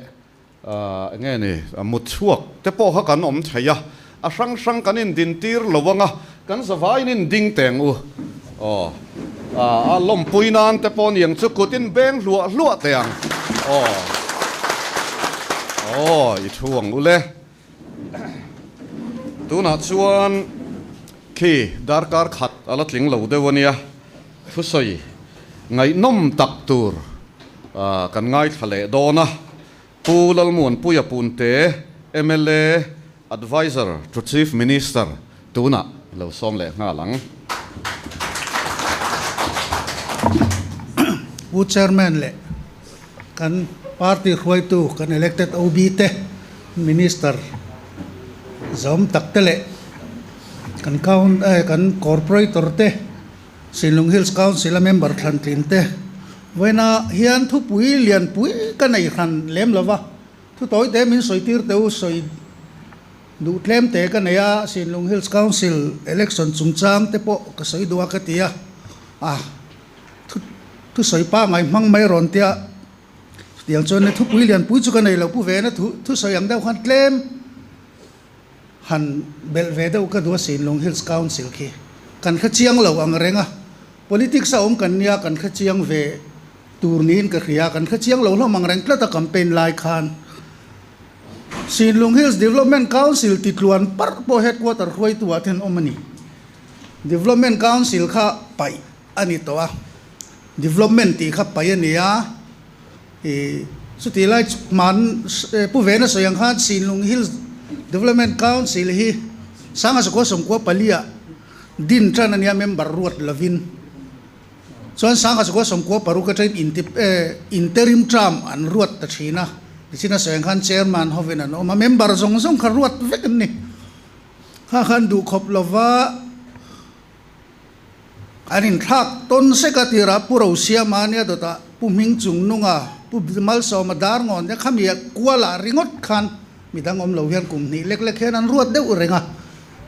Eng nge ni, mut chhuak te pawh kha kan awm thei a, a hrang hrang kan indintir lo ang a, kan zavaiin inding teng u. Aw, a lawmpui nan te pawh niang chu kut in beng hluah hluah teh ang. Aw, aw, i thu ang u le. Tunah chuan khi darkar khat a la tling lo deuh a nia, thusawi ngaihnawm tak tur kan ngaithla leh dawn a, Pu Lalmuanpuia Punte, mla Adviser to Chief Minister tunah lo sawm leh nghal ang. Pu Chairman leh kan party hruaitu kan elected OB te, Minister zawm tak te leh kan kan Corporator te, Sinlung Hills Council a member thlantlin te vawiinah hian thupui lianpui ka nei hran lem lo va, thu tawi te min sawi tir teu sawi duh tlem te ka nei a, Sinlung Hills Council election chungchang te pawh ka sawi duh a ka ti a, ah thu thusawi pangai hmang mai rawn tia chutiang chuan thupui lianpui chu ka nei lo pu vena thu thusawi ang deuh khan tlem. Han belh ve deuh ka duh a Sinlung Hills Council khi kan hre chiang lo ang reng a, politics a awm kan nia kan hre chiang ve tur niin ka hria, kan hre chiang lo hlawm ang reng tlat a campaign lai khan Sinlung Hills Development Council ti tluan parh pawh headquarter hruaitu ah ten awm a ni. Development Council kha paih a ni tawh a, development tih kha paih a ni a, Ih, chutih lai hman Pu Vena sawi ang khan Sinlung Hills Development Council hi Sanga Sakua Sawmkua paliah din tan a nia member ruat lovin chuan Sanga Sakua Sawmkua paruk atangin interim term an ruat ta thin a, nichin a sawi ang khan chairman hovin an awm a, member zawng zawng kha ruat vek an ni. Kha khan duhkhawp lova. An inthlak tawn sek a tirah Pu Rosiama nia dawtah Pu Hming Chung Nunga, Pu Malsawma Darngawn te khami kualah ringawt khan midang awm lo hian kum hnih lek lek hian an ruat deuh reng a.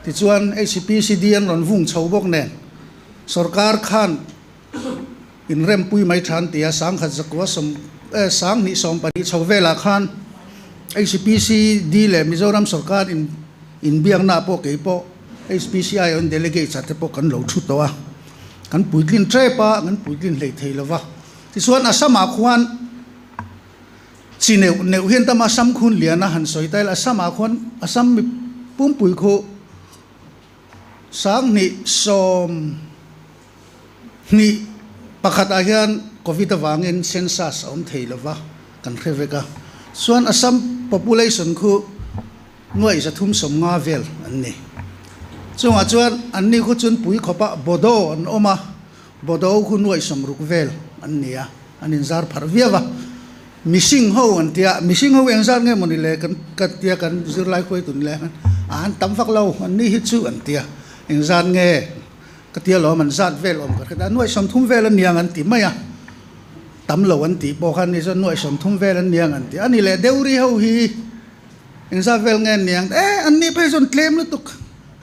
Tichuan HPCD an rawn vung chho bawk nen sorkar khan inrempui mai than tia sangkhat zakua sawm eh sanghnih 12 chho velah khan HPCD leh Mizoram sorkar in inbiakna pawh kei pawh HPCI on delegates ah te pawh kan lo thu tawh a, kan puitlin tep a, kan puitlin hlei thei lo va. Tichuan Assam ah khuan chi neuh neuh hian tam Assam khun lian a han sawi ta ila, Assam ah khuan Assam mi pumpui khu 2021 ah hian Covid avangin census a awm thei lo va, kan hre vek a. Chuan Assam population khu 350 vel an ni. Chungah chuan anni khu chun pui khawpah Bodo an awm a, Bodo khu 60 vel an ni a, an inzar pharh viau a. Missing ho an tia, missing ho engzat nge mawni le kan ka tia kan zirlai hruaitu ni le khan an tam vak lo an ni hi chu an tia, engzat nge ka tia lawm an zat vel awm ka hre ta, nuaih 30 vel an niang an ti mai a, tam lo an tih pawh khan ni chuan nuaih 30 vel an niang an ti a ni leh Deuri ho hi engzat vel nge an niang e an ni phei chuan tlem lutuk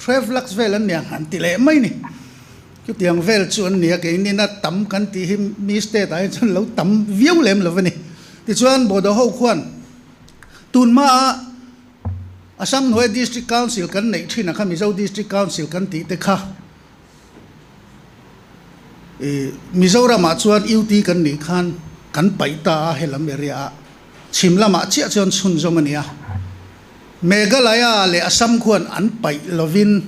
12 lakhs vel an niang an ti leh mai ni. Chutiang vel chu an ni a, keinina tam kan tih hi mi state ah hi chuan lo tam viau lem lo a ni. Tichuan Bodo ho khuan tun hmaa Assam hnuaia District Council kan neih thin ang kha Mizo District Council kan tih te kha ih Mizoramah chuan UT kan nih khan kan paih ta a helam area ah chhim lamah chiah chuan chhunzawm a ni a. Meghalaya leh Assam khuan an paih lovin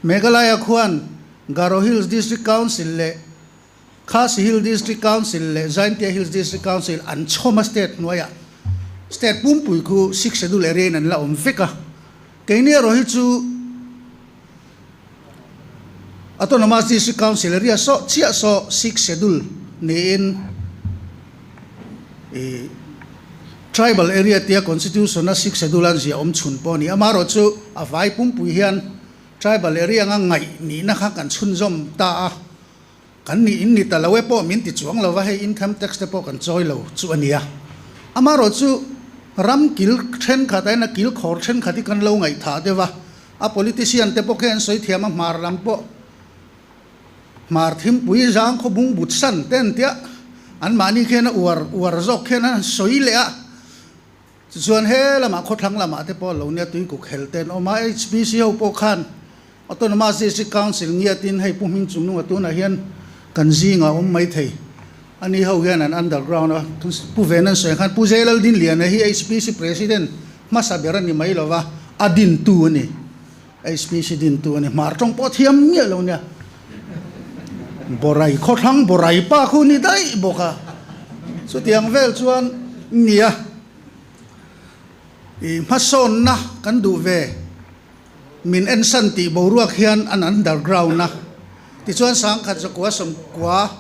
Meghalaya khuan Garo Hills District Council leh Khasi Hill District Council leh Jaintia Hills District Council an chhawm a state hnuaiah state pumpui khu Sixth Schedule area in an la awm vek a. Keini erawh hi chu Autonomous District Council area saw chiah saw Sixth Schedule niin ih Tribal area tia Constitution a Sixth Schedule an ziah awm chhun pawh a ni. Amaherawhchu a vai pumpui hian Tribal area anga ngaih nihna kha kan chhunzawm ta a, kan nih in ni ta lo e pawh min ti chuang lo va, hei income tax te pawh kan chawi lo chu a nia. Amaherawhchu ram kil thenkhat aina kil khawr thenkhat hi kan lo ngaihthah deuh a, a politician te pawh khi an sawi thiam a, hmar lam pawh hmar thimpui zang khaw bung but san te an tia, anmahni khian a uar uar zawk khian an sawi leh a. Tichuan he lamah khawthlang lamah te pawh lo nia tuikuk hel te an awm a, HPC ho pawh khan Autonomous District Council ngiatin hei Pu Hming Chungnunga tunah hian kan zingah a awm mai thei a ni ho hian an underground a, Pu Ven an sawi ang khan Pu Zelal Dinliana hi HPC President hmasa ber a ni mai lo va, a dintu a ni, HPC dintu a ni, hmar tawng pawh thiam miah lo nia, Borai khawthlang Borai pa khu ni daih bawk a, chutiang vel chuan nia. I hmasawnna kan duh ve, min ensan tih boruak hian an underground a, tichuan sangkhat zakua sawmkua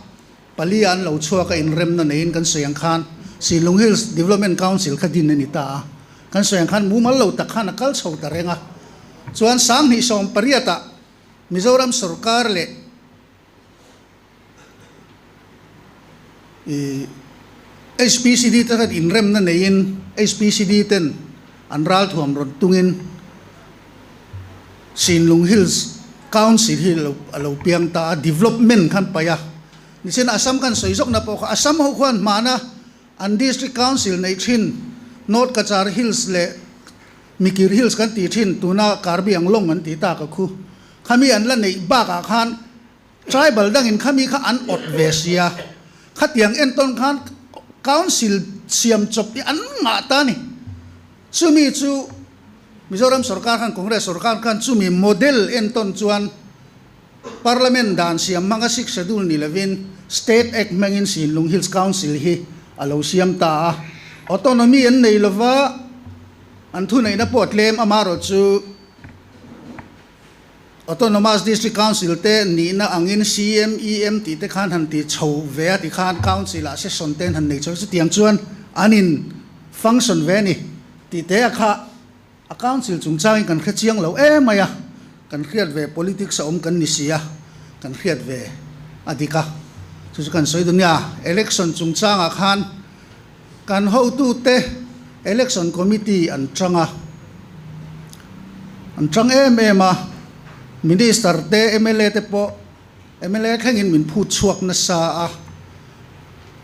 pali ah an lo chhuak a inremna neiin kan sawi ang khan Silung Hills Development Council kha din a ni ta a, kan sawi ang khan mumal lo tak khan a kal chho ta reng a, chuan sanghnih 18 ah Mizoram sawrkar leh I HPCD te khan inremna neiin HPCD ten an ralthuam rawn tungin Sinlung Hills Council hi a lo piang ta a, development khan paih a. Nichina Assam khan sawi zawkna pawh kha Assam ho khuan hmana an District Council neih thin North Cachar Hills leh Mikir Hills kan tih thin tuna Karbi Anglong an tih tak a khu. Khami an la neih bakah khan Tribal dangin khami kha an awt ve sia, khatiang entawn khan Council siam chawp hi an ngah ta a ni. Chumi chu Mizoram sorkar khan, Congress sorkar khan chumi model entawn chuan Parliament dan siam hmanga Sixth Schedule ni lovin State Act hmangin Sinlung Hills Council hi a lo siam ta a. Autonomy an nei lova, an thuneihna pawh a tlem, amaherawhchu, Autonomous District Council te nihna angin CMEM tih te khan han ti chho ve a tikhan Council ah session te an han nei chho chutiang chuan an in function ve a ni tih te a kha a Council chungchangin kan hre chiang lo em mai a, kan hriat ve politics a awm kan ni si a, kan hriat ve a dik a, chu chu kan sawi duh nia election chungchangah khan Kan hotute Election Committee an chang a, an chang em em a, Minister te, mla te pawh mla thlengin min phut chhuak nasa a,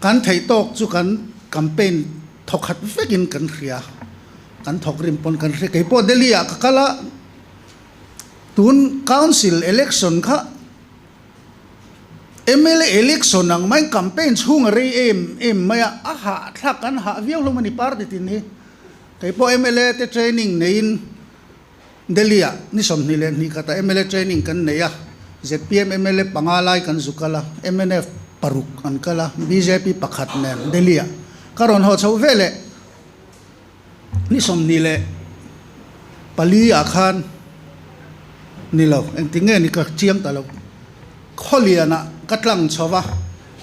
kan theih tawk chu kan campaign thawkhat vekin kan hria, kan thawk rim pawn kan hria. Kei pawh Delhi ah ka kal a, tun Council Election kha, Mla election ang mai campaign chhung a rei em em mai a, a hahthlak kan hah viau hlawm a ni party tin hi. Kei pawh mla te training neiin Delhi ah ni 22 khatah mla training kan nei a, zpm mla panga lai kan zu kal a, mnf paruk an kal a, bjp pakhat nen Delhi ah ka rawn haw chhoh veleh Ni 24 ah khan ni lo, engtin nge ni ka chiang ta lo. Khawlian ah ka tlang chho va,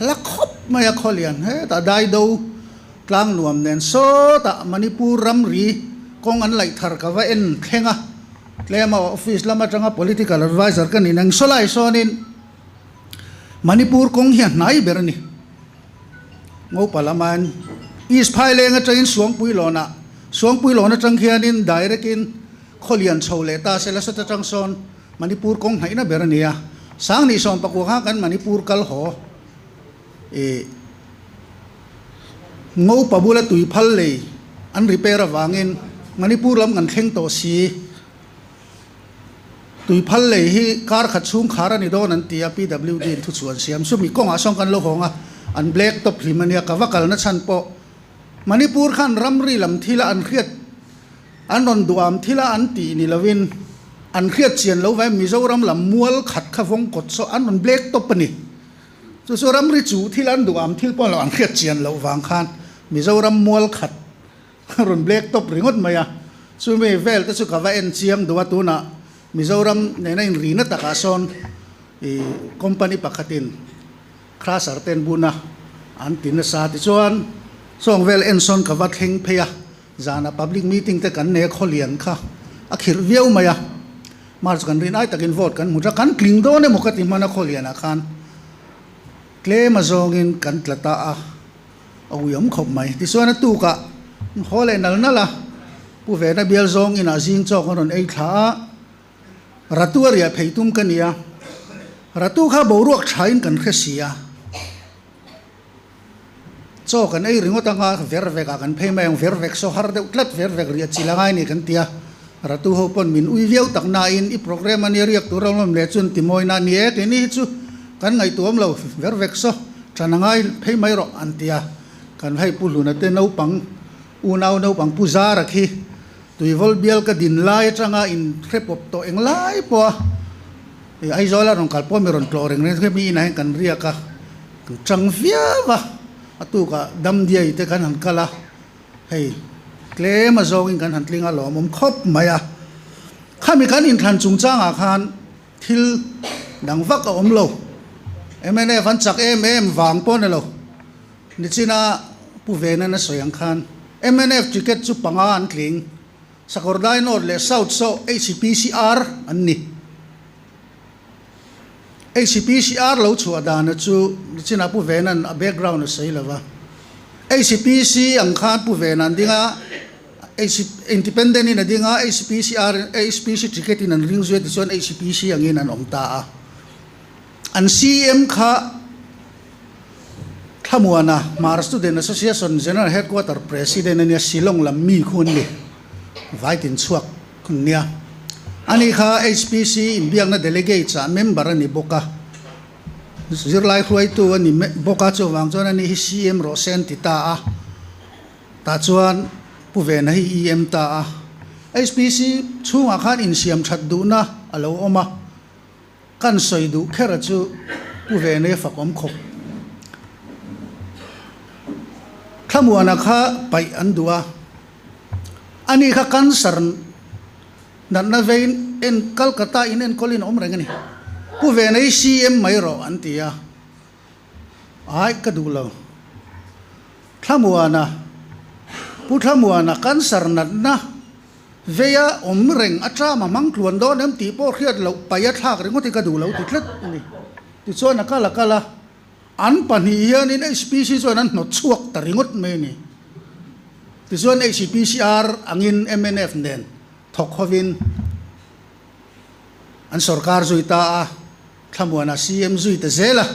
hla khawp mai a khawlian hetah Daido Tlang nuam nen sawtah Manipur ramri kawng an laih thar ka va en thleng a, tlema office lam atanga political adviser ka nih nang sawlai sawnin Manipur kawng hi a hnai ber a ni. Ngopa lamain East Phaileng atangin Suangpuilawnah, Suangpuilawn atang khianin direct in Khawlian chho leh ta se la sawt atang sawn Manipur kawng hnaihna ber a ni a, Sangni sawmpakua kha kan Manipur kal haw. Ih Ngopa bula tui phal lei an repair avangin Manipur lam kan thleng tawh si. Tui phal lei hi kar khat chhung khar a ni dawn an ti a, PWD in thuchhuah an siam. Chumi kawngah sawn kan lo hawng a, an black top hlim a nia, ka va kalna chhan pawh Manipur khan ramri lam thila an hriat an rawn duham thila an tih ni lovin an hriat chian lo vain Mizoram lam mual khat kha vawng kawt saw an rawn black top a ni. Chu chu ramri chu thil an duh ang thil pawh lo an hriat chian loh vang khan Mizoram mual khat rawn black top ringawt mai a, chumi vel te chu ka va en chiang duh a, tunah Mizoram nena inrina takah sawn i company pakhatin crusher te an bun a, an ti nasa tichuan sawng vel en sawn ka va thleng phei a. Zanah public meeting te kan nei a, khawlian kha a khirh viau mai a, March kan rin ai takin vote kan hmu ta, kan tling dawn emaw ka ti hman a khawlianah khan tlem a zawngin kan tla ta a, a uiawm khawp mai. Tichuan a tukah haw leh nal nal a, Pu Vena bial zawng inah zing chawk an rawn ei thla a, Ratu a riah phei tum ka ni a, Ratu kha boruak thain kan hre si a. Chaw kan ei ringawt anga ver vek ah kan phei mai ang, ver vek saw har deuh tlat, ver vek riah chil angai ni kan ti a, Ratu ho pawn min ui viau tak nain i program a nia riak tur awm leh chuan ti mawi na ni e, keini hi chu kan ngaihtuah awm lo, ver vek saw than angai phei mai rawh an ti a, kan hei Pu Hluna te naupang unau naupang Pu Zara khi Tuivawl bial ka din lai atanga in hre pawp tawh eng lai pawh a, Aizawl a rawn kal pawh mi rawn tlawh reng reng mi inah hian kan riak a. Kan chang viau a, a tukah Damdiai te kan han kal a, hei tlem a zawngin kan han tling a lawmawm khawp mai a. Khami kan inthlan chungchangah khan thil dang vak a awm lo, mnf an chak em em vang pawh a ni lo. Nichina Pu Venan a sawi ang khan mnf ticket chu panga an tling, Sakawrdai North leh South saw HPCR an ni. HPCR lo chhuah dana chu nichinah Pu Venan a background a sawi lova. HPC ang khan Pu Venan ding a, Independent in a ding a, HPCR, HPC ticket in an ring zui a tichuan HPC angin an awm ta a. An CM kha Thlamuana Hmar Student Association General Headquarter President a nia, Shillong lam mi khu an ni, Vaitin chhuak an nia. Ani kha HPC inbiakna delegates ah member a ni bawk a, zirlai hruaitu a ni bawk a, chuvang chuan ani hi CM rawh se an ti ta a, tah chuan Pu Vena hi EM ta a. HPC chhungah khan insiam that duhna a lo awm a, kan sawi duh kher a chu Pu Vena hi fakawm khawp. Thlamuana kha paih an duh a. Ani kha cancer natna vein en Calcutta in enkawlin a awm reng a ni. Pu Vena hi CM mai rawh an ti a, Ai ka duh lo. Thlamuana, Pu Thlamuana cancer natna veia awm reng a tram a hmang tluan dawn em tih pawh hriat loh paih a thlak ringawt hi ka duh lo ti tlat a ni. Tichuan a kal a kal a. An pahnih hianin HPC chuan an hnawt chhuak ta ringawt mai a ni. Tichuan HPCR angin mnf nen thawk hovin an sorkar zui ta a, Thlamuana CM zui ta zel a,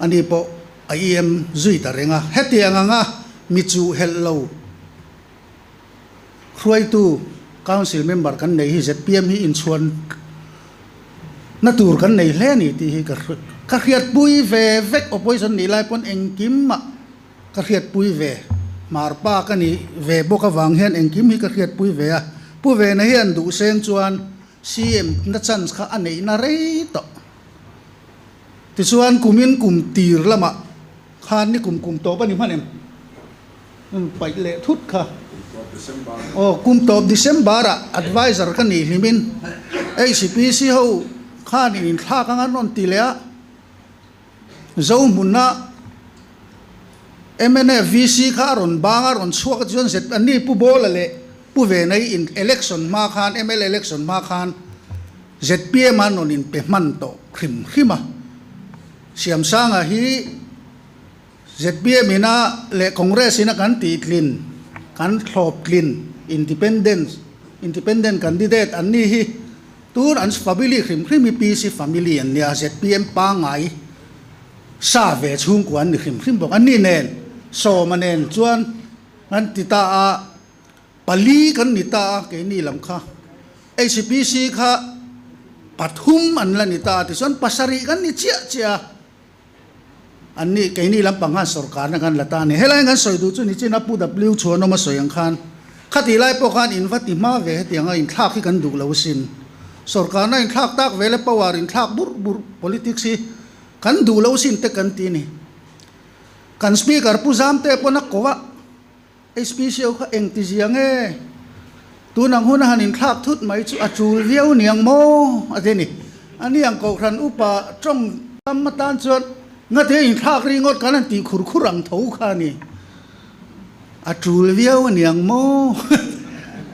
ani pawh a EM zui ta reng a. Hetiang anga mi chuh helh lo hruaitu Council member kan nei hi zpm hi inchhuan na tur kan nei hle a ni tih hi ka ka hriatpui ve vek opposition nih lai pawn engkim mah ka hriatpui ve hmarpa ka nih ve bawk avang hian engkim hi ka hriatpui ve a Pu Vena hian duhseng chuan CM na chance kha a neihna rei tawh tichuan kumin kum tir lamah khan ni kum kum tawp a ni hman em? Paih leh thut kha. Aw, kum tawp December ah advisor ka nih hlimin HPC ho khan in inthlak anga an rawn ti leh a, Zohmuna Mnf VC kha a rawn bang a rawn chhuak a chuan zet an ni Pu Bawla leh Pu Venai in election hma khan mla election hma khan zpm an rawn in pe hman tawh hrim hrim a. Siamsanga hi zpm ina leh Congress ina kan tih tlin kan thlawp tlin independence independent candidate an ni hi tun an family hrim hrim hi PC family an nia zpm pangngai sa ve chhungkua an ni hrim hrim bawk. An ni nen Sawma nen chuan kan ti ta a, pali kan ni ta a keini lam kha. HPC kha pathum an la ni ta a tichuan pasarih kan ni chiah chiah a. An ni keini lampang khan sorkarna kan la ta a ni. Helai kan sawi duh chu ni chin a Pu W Chhuanawma sawi ang khan khatih lai pawh khan in va ti hma ve hetiang a inthlak hi kan duh lo asin. Sorkarna inthlak tak ve le power inthlak burh burh politics hi Kan duh lo sin te kan ti ni. Kan Speaker Pu Zamte pawn a ko a, HPC ho kha eng ti zia nge? Tun ang hun a han inthlak thut mai chu a tul viau niang maw? a ti ni. A ni ang Kohhran upa tawng tam atan chuan ngate inthlak ringawt kan han tih khur khur ang tho kha a ni. A tul viau aniang maw?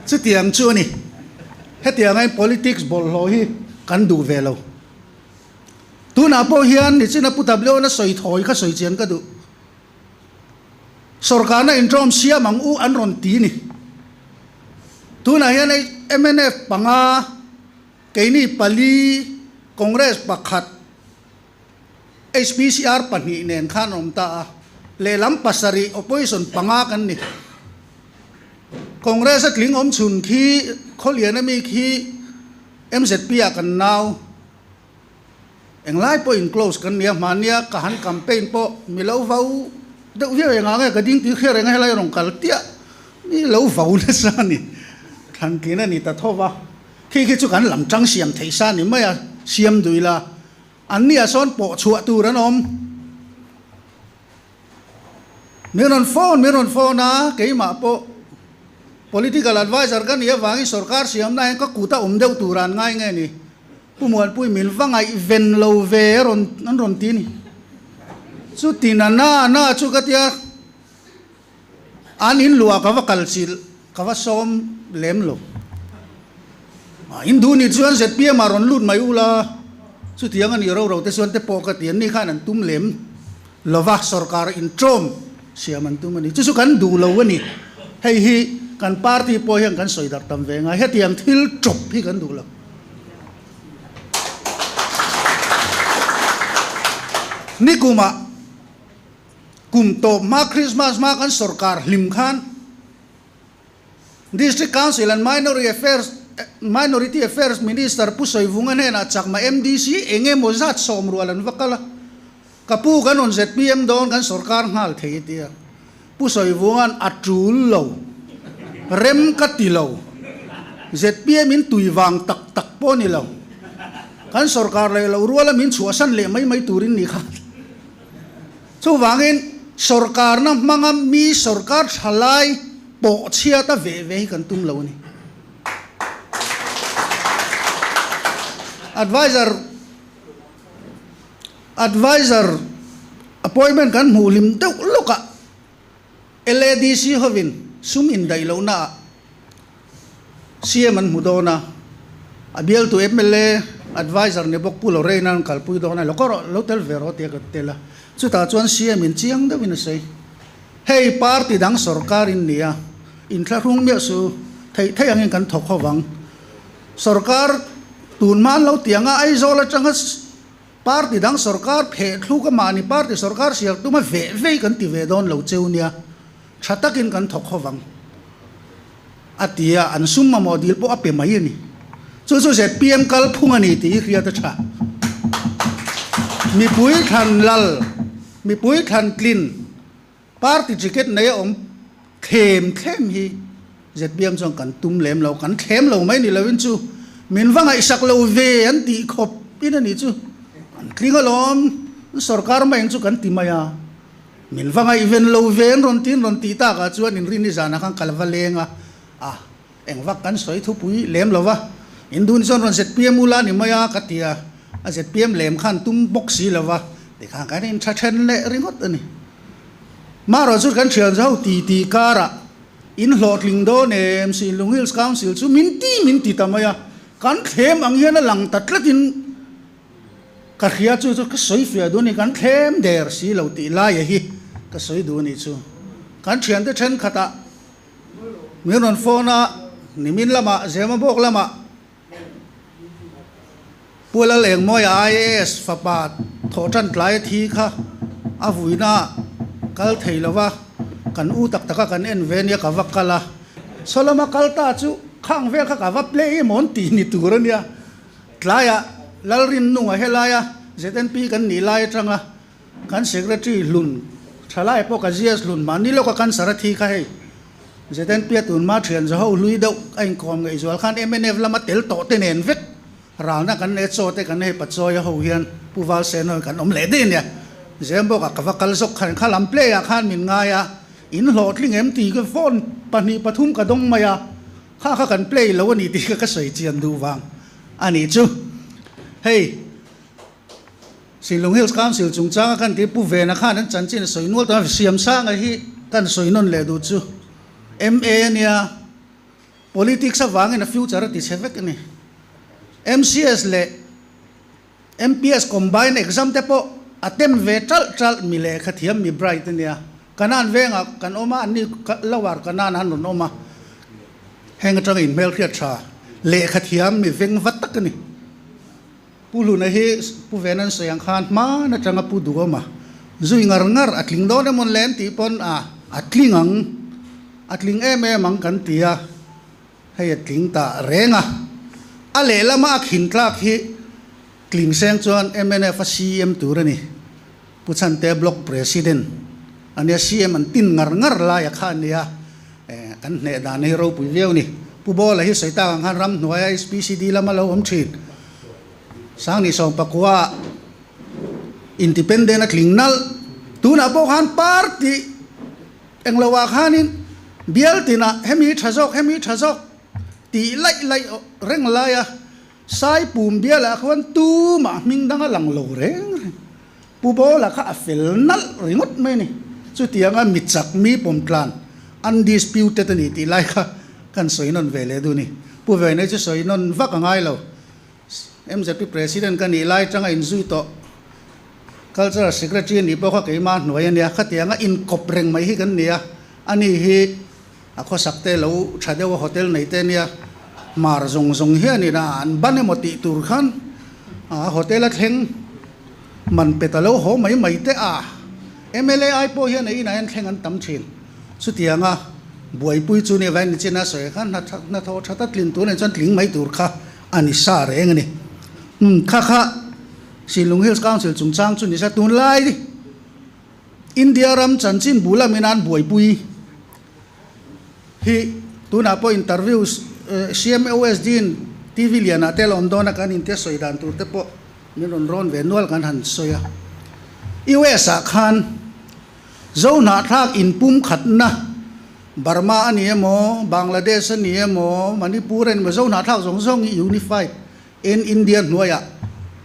Chutiang chu a ni. Hetiangain politics bawlhhlawh hi kan duh ve lo. Tunah pawh hian nichina Pu W na sawi thawi kha sawi chian ka duh. Sorkarna intawm siam ang u an rawn ti ni. Tunah hian mnf panga, keini pali, Congress pakhat, HPCR pahnih nen khan awm ta a. Lehlam pasarih opposition panga kan ni. Congress a tling awm chhun khi Khawlian ami khi MZP ah kan nau. Englai pawh in close kan nia hmania ka han campaign pawh mi lo vau deuh viau engah nge ka ding tih hriat reng a helai rawn kal tiah mi lo vau nasa a ni. Thlan tlin a ni ta tho va, khi khi chu kan lam tang siam theih sa ni mai a, siam duh ila an nia sawn pawh chhuah tur an awm. Min rawn phone, min rawn phone a, keimah pawh political adviser ka nih avangin sorkar siamna hian ka kut a awm deuh tur an ngai nge ni? Pu Muanpui min va ngaihven lo ve a rawn an rawn ti ni. Chuti na na na chu ka tia an in luah ka va kal chilh ka va sawm lem lo. In duh nih chuan zpm ah rawn lut mai ula chutiang a nih ro ro te chuan te pawh ka ti an ni khan an tum lem lova sorkar intawm siam an tum a ni. Chu chu kan duh lo a ni. Hei hi kan party pawh hian kan sawi darh tam ve ngai. Hetiang thil tawp hi kan duh lo. Nikumah kum tawp hma Christmas hma kan sorkar hlim khan District Council and Minority Affairs Minority Affairs Minister Pu Sawivunga hnenah chakma MDC eng emaw zat sawm rual an va kal a. Ka pu kan rawn zpm dawn kan sorkar nghal thei a tia. Pu Sawivunga'n a tul lo. Rem ka ti lo. Zpm in tui vang tak tak pawh a ni lo. Kan sorkar leh lo ruala min chhuahsan leh mai mai turin ni kha. Chuvangin sorkarna hmanga mi sorkar thalai pawh chhiat a veh ve hi kan tum lo a ni. Adviser Adviser appointment kan hmuh hlim deuh lawkah LADC hovin sum indaih lohnaah CM an hmu dawn a, a bialtu mla adviser ni bawk Pu Lorraine an kalpui dawn a, lo kawr lo tel ve rawh tia ka tel a, chutah chuan CM in chiang deuhin a sawi. Hei party dang sorkar in nia, inthlahrung miah su, theih theih angin kan thawk ho vang. Sorkar tun hma an lo ti ang a, Aizawl atanga party dang sorkar pheh thluk a mahni party sorkar sial tuma veh vei kan ti ve dawn lo cheu nia, tha takin kan thawk ho vang. A ti a, an sum mamawh dil pawh a pe mai a ni. Chu chu zpm kal phung a ni tih hi hriat a tha. Mipui thlan lal, mipui thlan tlin, party ticket nei a awm thlem thlem hi zpm chuan kan tum lem lo, kan thlem lo mai ni loin chu min va ngaihsak lo ve an tih khawp in a ni chu. An tling alawm, an sorkar mai ang chu kan ti mai a. Min va ngaihven lo ve an rawn tiin rawn tih takah chuan inrinni zanah khan ka la va leng a, a engvak kan sawi thupui lem lo va, in dun chuan rawn zpm ula ni mai a ka ti a, a zpm lem khan tum bawk si lo va, tikhan kan intha then leh ringawt a ni. Marawh chu kan thian zo ti ti karah in hlawhtling dawn em Sinlung Hills Council chu min ti min ti ta mai a, kan thlem ang hian a lang ta tlatin ka hria chu chu ka sawi fiah duh a ni, kan thlem der si lo tih laia hi ka sawi duh a nih chu. Kan thiante thenkhatah min rawn phone a, nimin lamah Zemabawk lamah Pu Lalengmawia IAS fapa thawhtan tlai a thi kha a vuina kal thei lo va, kan u tak taka kan en ve nia ka va kal a. Saw lama kal ta chu khang vel kha ka va play emaw an tih ni tur a nia. Tlaiah Lalrinnunga helaia ZNP kan nih lai atanga Kan Secretary hlun thalai pawh ka GS hlun mahni lawka cancer a thi kha hei ZNP a tunma thian zaho hlui deuh a inkawm ngaih zual khan mnf lama tel tawh te nen vek ralna kan nei chaw te kan hei Pachawi a ho hian Pu Valsena kan awm leh daih ania Zembawk ah ka va kal zawk khan kha lam play ah khan min ngai a in hlawhtling em tih ka phone pahnih pathum ka dawng mai a kha kha kan play lo a ni tih kha ka sawi chian duh vang a nih chu hei. Shillong Hills Council chungchanga kan tih Pu Vena khan an chanchin a sawi nual tawh a, Siamsanga hi kan sawi nawn leh duh chu MA a nia, politics avangin a future a ti chhe vek a ni. MCS leh MPS combined exam te pawh a tem ve ṭalh ṭalh mi lehkha thiam mi bright a nia. Kanan vengah kan awm a, anni lower Kanan an rawn awm a, heng aṭanga inhmelhriat ṭha lehkha thiam mi veng va tak a ni. Pu Hluna hi Pu Venan sawi ang khan hman atanga Pu Duhawma zui ngar ngar a tling dawn emawn le an tih pawn a a tling ang, a tling em em ang kan ti a, hei a tling ta reng a. A lehlama a khin tlak hi tling seng chuan mnf a CM tur a ni. Pu Chhante Block President a nia, CM an tin ngar ngar lai a kha a nia, kan hneh dan hi ropui viau a ni. Pu Bawla hi sawi tak ang khan ramhnuaia HPCD lama lo awm thin, Sangni Sawmpakua Independent a tling nalh, tunah pawh khan party englo ah khanin bial tinah hemi tha zawk hemi tha zawk tih laih laih reng laia Sai pum bialah khuan tumah hming dang a lang lo reng reng. Pu Bawla kha a fel nalh ringawt mai a ni. Chutianga mi chak mi pawm tlan undisputed a ni tih lai kha kan sawi nawn ve leh duh a ni. Pu Venei chu sawi nawn vak a ngai lo. MZP President ka nih lai tanga inzui tawh Cultural Secretary a nih pawh kha keimah hnuai a nia. Khatianga inkawp reng mai hi kan ni a, ani hi A khawsak te lo tha deuh a hotel nei te nia mar zawng zawng hianin a an ban emaw tih tur khan a hotel a thleng man pe ta lo haw mai mai te a mla ai pawh hian a inah hian thleng an tam thin. Chutianga buaipui chu nia vain nichina sawi khan hnathawh tha ta tlin tur nen chuan tling mai tur kha a ni sa reng a ni. Umm kha kha Shillong Hills Council chungchang chu ni sa tunlai India ram chanchin bu lamin an buaipui hi tunah pawh interview CMOSD in TV lianah te la awm dawn a kan inte sawi dan tur te pawh min rawn rawn ve nual kan han sawi a. US ah khan Zohnahthlak inpumkhatna Burma a ni emaw, Bangladesh a ni emaw, Manipur a ni emaw Zohnahthlak zawng zawng hi unified in India hnuaiah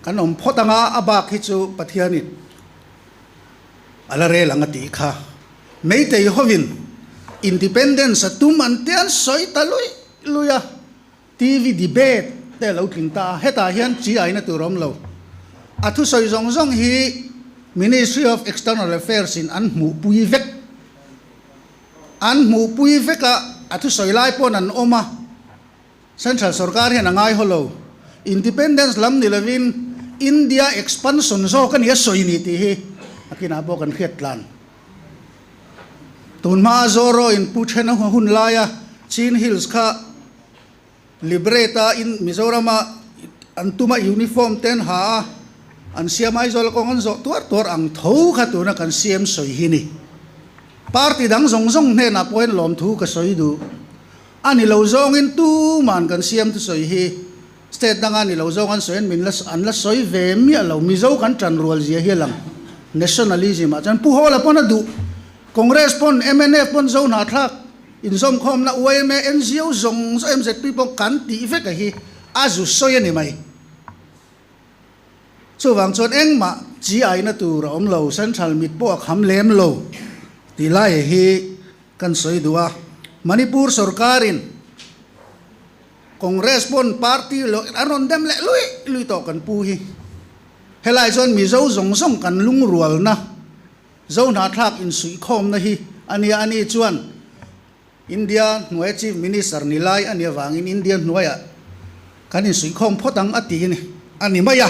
kan awm phawt anga a bak hi chu Pathianin A la rel ang a tih kha. Meitei hovin Independence a tum an te an sawi ta luih luih a, TV debate te a lo tling ta a, hetah hian chi aina tur a awm lo. A thusawi zawng zawng hi Ministry of External Affairs in an hmuhpui vek. An hmuhpui vek a, a thusawi lai pawn an awm a. Central sorkar hian a ngai haw lo. Independence lam ni lovin India expansion zawk a ni a sawi ni tih hi a kinah pawh kan hriat tlan. Tun hmaa Zoro in Pu Thena hun laia Chin Hills kha liberate a in Mizorama an tuma uniform te an ha a, an siam Aizawl kawng an zawh tuar tuar ang tho kha tuna kan CM sawi hi ni. Party dang zawng zawng hnenah pawhin lawmthu ka sawi duh. A ni lo zawngin tuman kan siam thusawi hi state danga ni lo zawng an sawi an min la an la sawi ve miah lo. Mizo kan tan rual zia hi a lang. Nationalism ah chuan Pu Hawla pawn a duh. Congress pawn, mnf pawn Zo hnahthlak inzawmkhawmna yma, NGO zawng zawng MZP pawh kan tih vek a hi a zu sawi a ni mai. Chuvang chuan engmah chi aina tur a awm lo, Central mit pawh a kham lem lo. Tih lai hi kan sawi duh a, Manipur sorkarin Congress pawn party lo an rawn dem leh luih luih tawh kan pu hi. Helai chuan Mizo zawng zawng kan lungrualna, Zo hnahthlak insuihkhawmna hi a nia, ani chuan India hnuaia Chief Minister ni lai a nih avangin India hnuaiah kan insuihkhawm phawt ang a ti a ni mai a.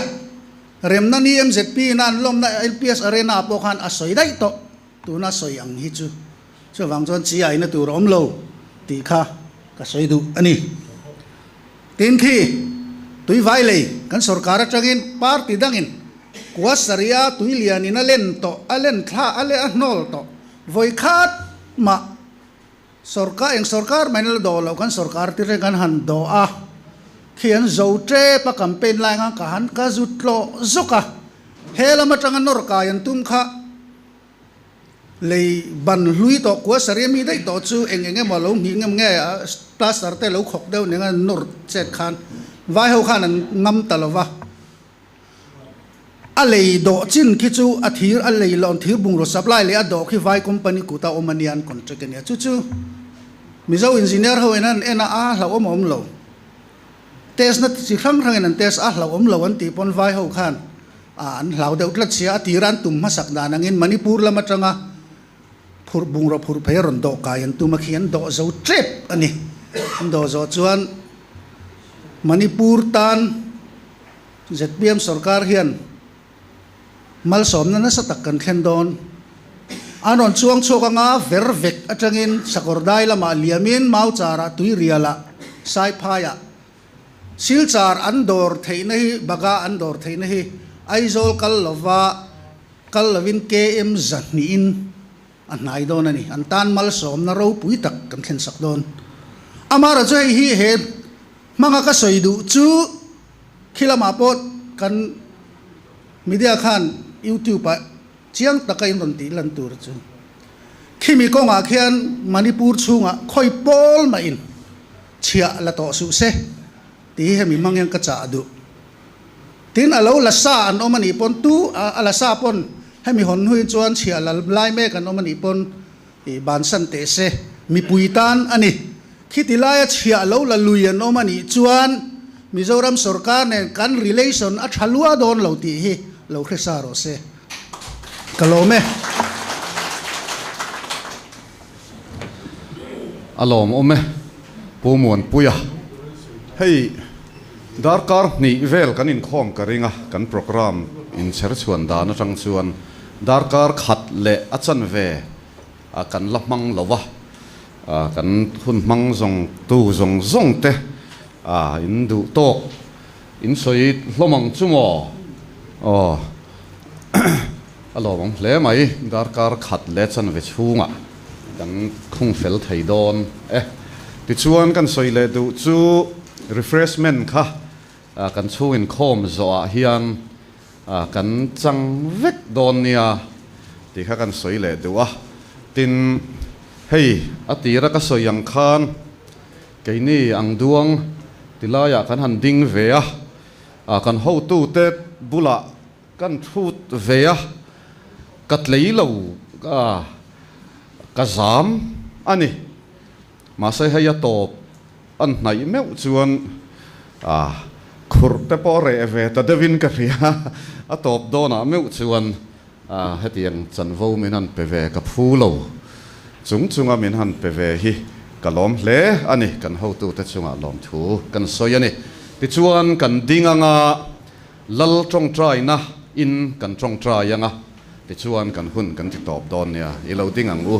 Remna ni MZP ina an lawmna LPS Arena ah pawh khan a sawi daih tawh, tuna sawi ang hi chu chuvang chuan chi aina tur a awm lo tih kha ka sawi duh a ni. Tin khi tuivai lei kan sorkar atangin party dangin kua saria tui lianin a len tawh, a len thla a leh a hnawl tawh vawi khat mah Sorkar, eng sorkar mai na la dawh loh kan sorkar tir hian kan han dawh a, khi an zo tep a campaign lai anga ka han ka zut tlawh zawk a, he lam atanga nawr kai an tum kha lei ban hlui tawh kua saria mi daih tawh chu eng eng emaw lo nghih ngem nge a plaster te lo khawk deuh nen a nawr chet khan vai ho khan an ngam ta lo va. A lei dawh chin khi chu a thir a lei lawn thir bungraw supply leh a dawh khi vai company kut a awm a nia an contract a nia. Chu chu Mizo engineer ho in an en a, a hlauhawm a awm lo. Test na chi hrang hrang in an test a hlauhawm lo an tih pawn vai ho khan a an hlau deuh tlat sia a tira an tum hmasak dan angin Manipur lam atanga phurh bungraw phurh phei a rawn dawh kai an tum a khi an dawh zo tep a ni. An dawh zawh chuan Manipur tan ZPM sorkar hian malsawmna nasa tak kan thlen dawn. An rawn chuang chhuak anga ver vek atangin Sakawrdai lamah liamin Maucharah Tuirialah Saiphaiah Silchar an dawr theihna hi Baga an dawr theihna hi Aizawl kal lova kal lovin KM zahnihin a hnai dawn a ni. An tan malsawmna ropui tak kan thlensak dawn. Amaherawhchu hei hi he hmanga ka sawi duh chu Khi lamah pawh kan media khan YouTube ah chiang taka in rawn tih lan tur chu khimi kawngah khian Manipur chhungah khawi pawl mah in chhiah la tawh suh se tih hi hemi hmang hian ka chah duh. Tin a lo la sa an awm a nih pawn tu a la sa pawn hemi hawn hnuin chuan chhiah la lai mek an awm a nih pawn i bansan teh se mipui tan a ni. Khiti laia chhiah lo la lui an awm a nih chuan Mizoram sorkar nen kan relation a tha lua dawn lo tih hi lo hre sa rawh se. Ka lawm e. A lawmawm e Pu Muanpuia. Hei darkar hnih vel kan inkhawm ka ring a, kan programme inchher chhuan dan atang chuan darkar khat leh a chanve a kan la hmang lo a, kan hun hmang zawng tu zawng zawng te a in duh tawk in sawi hlawm ang chu maw? Aw a lawmawm hle mai, darkar khat leh chanve chhungah kan khung fel thei dawn e. Tichuan kan sawi leh duh chu refreshment kha kan chhung inkhawm zawhah hian Kan chang vek dawn nia tih kha kan sawi leh duh a, tin hei a tira ka sawi ang khan keini ang duang ti laiah kan han ding ve a, kan hotute bulah kan thut ve a, ka tlei lo ka zam a ni. Mahse hei a tawp an hnaih meuh chuan khurh te pawh reh ve ta deuhin ka hria a tawp dawnah meuh chuan hetiang chanvo min han pe ve ka phu lo chung chunga min han pe ve hi ka lawm hle a ni kan hotute chungah lawmthu kan sawi a ni. Tichuan kan ding anga Lal tawngtaina in kan tawngtai anga tichuan kan hun kan ti tawp dawn nia i lo ding ang u.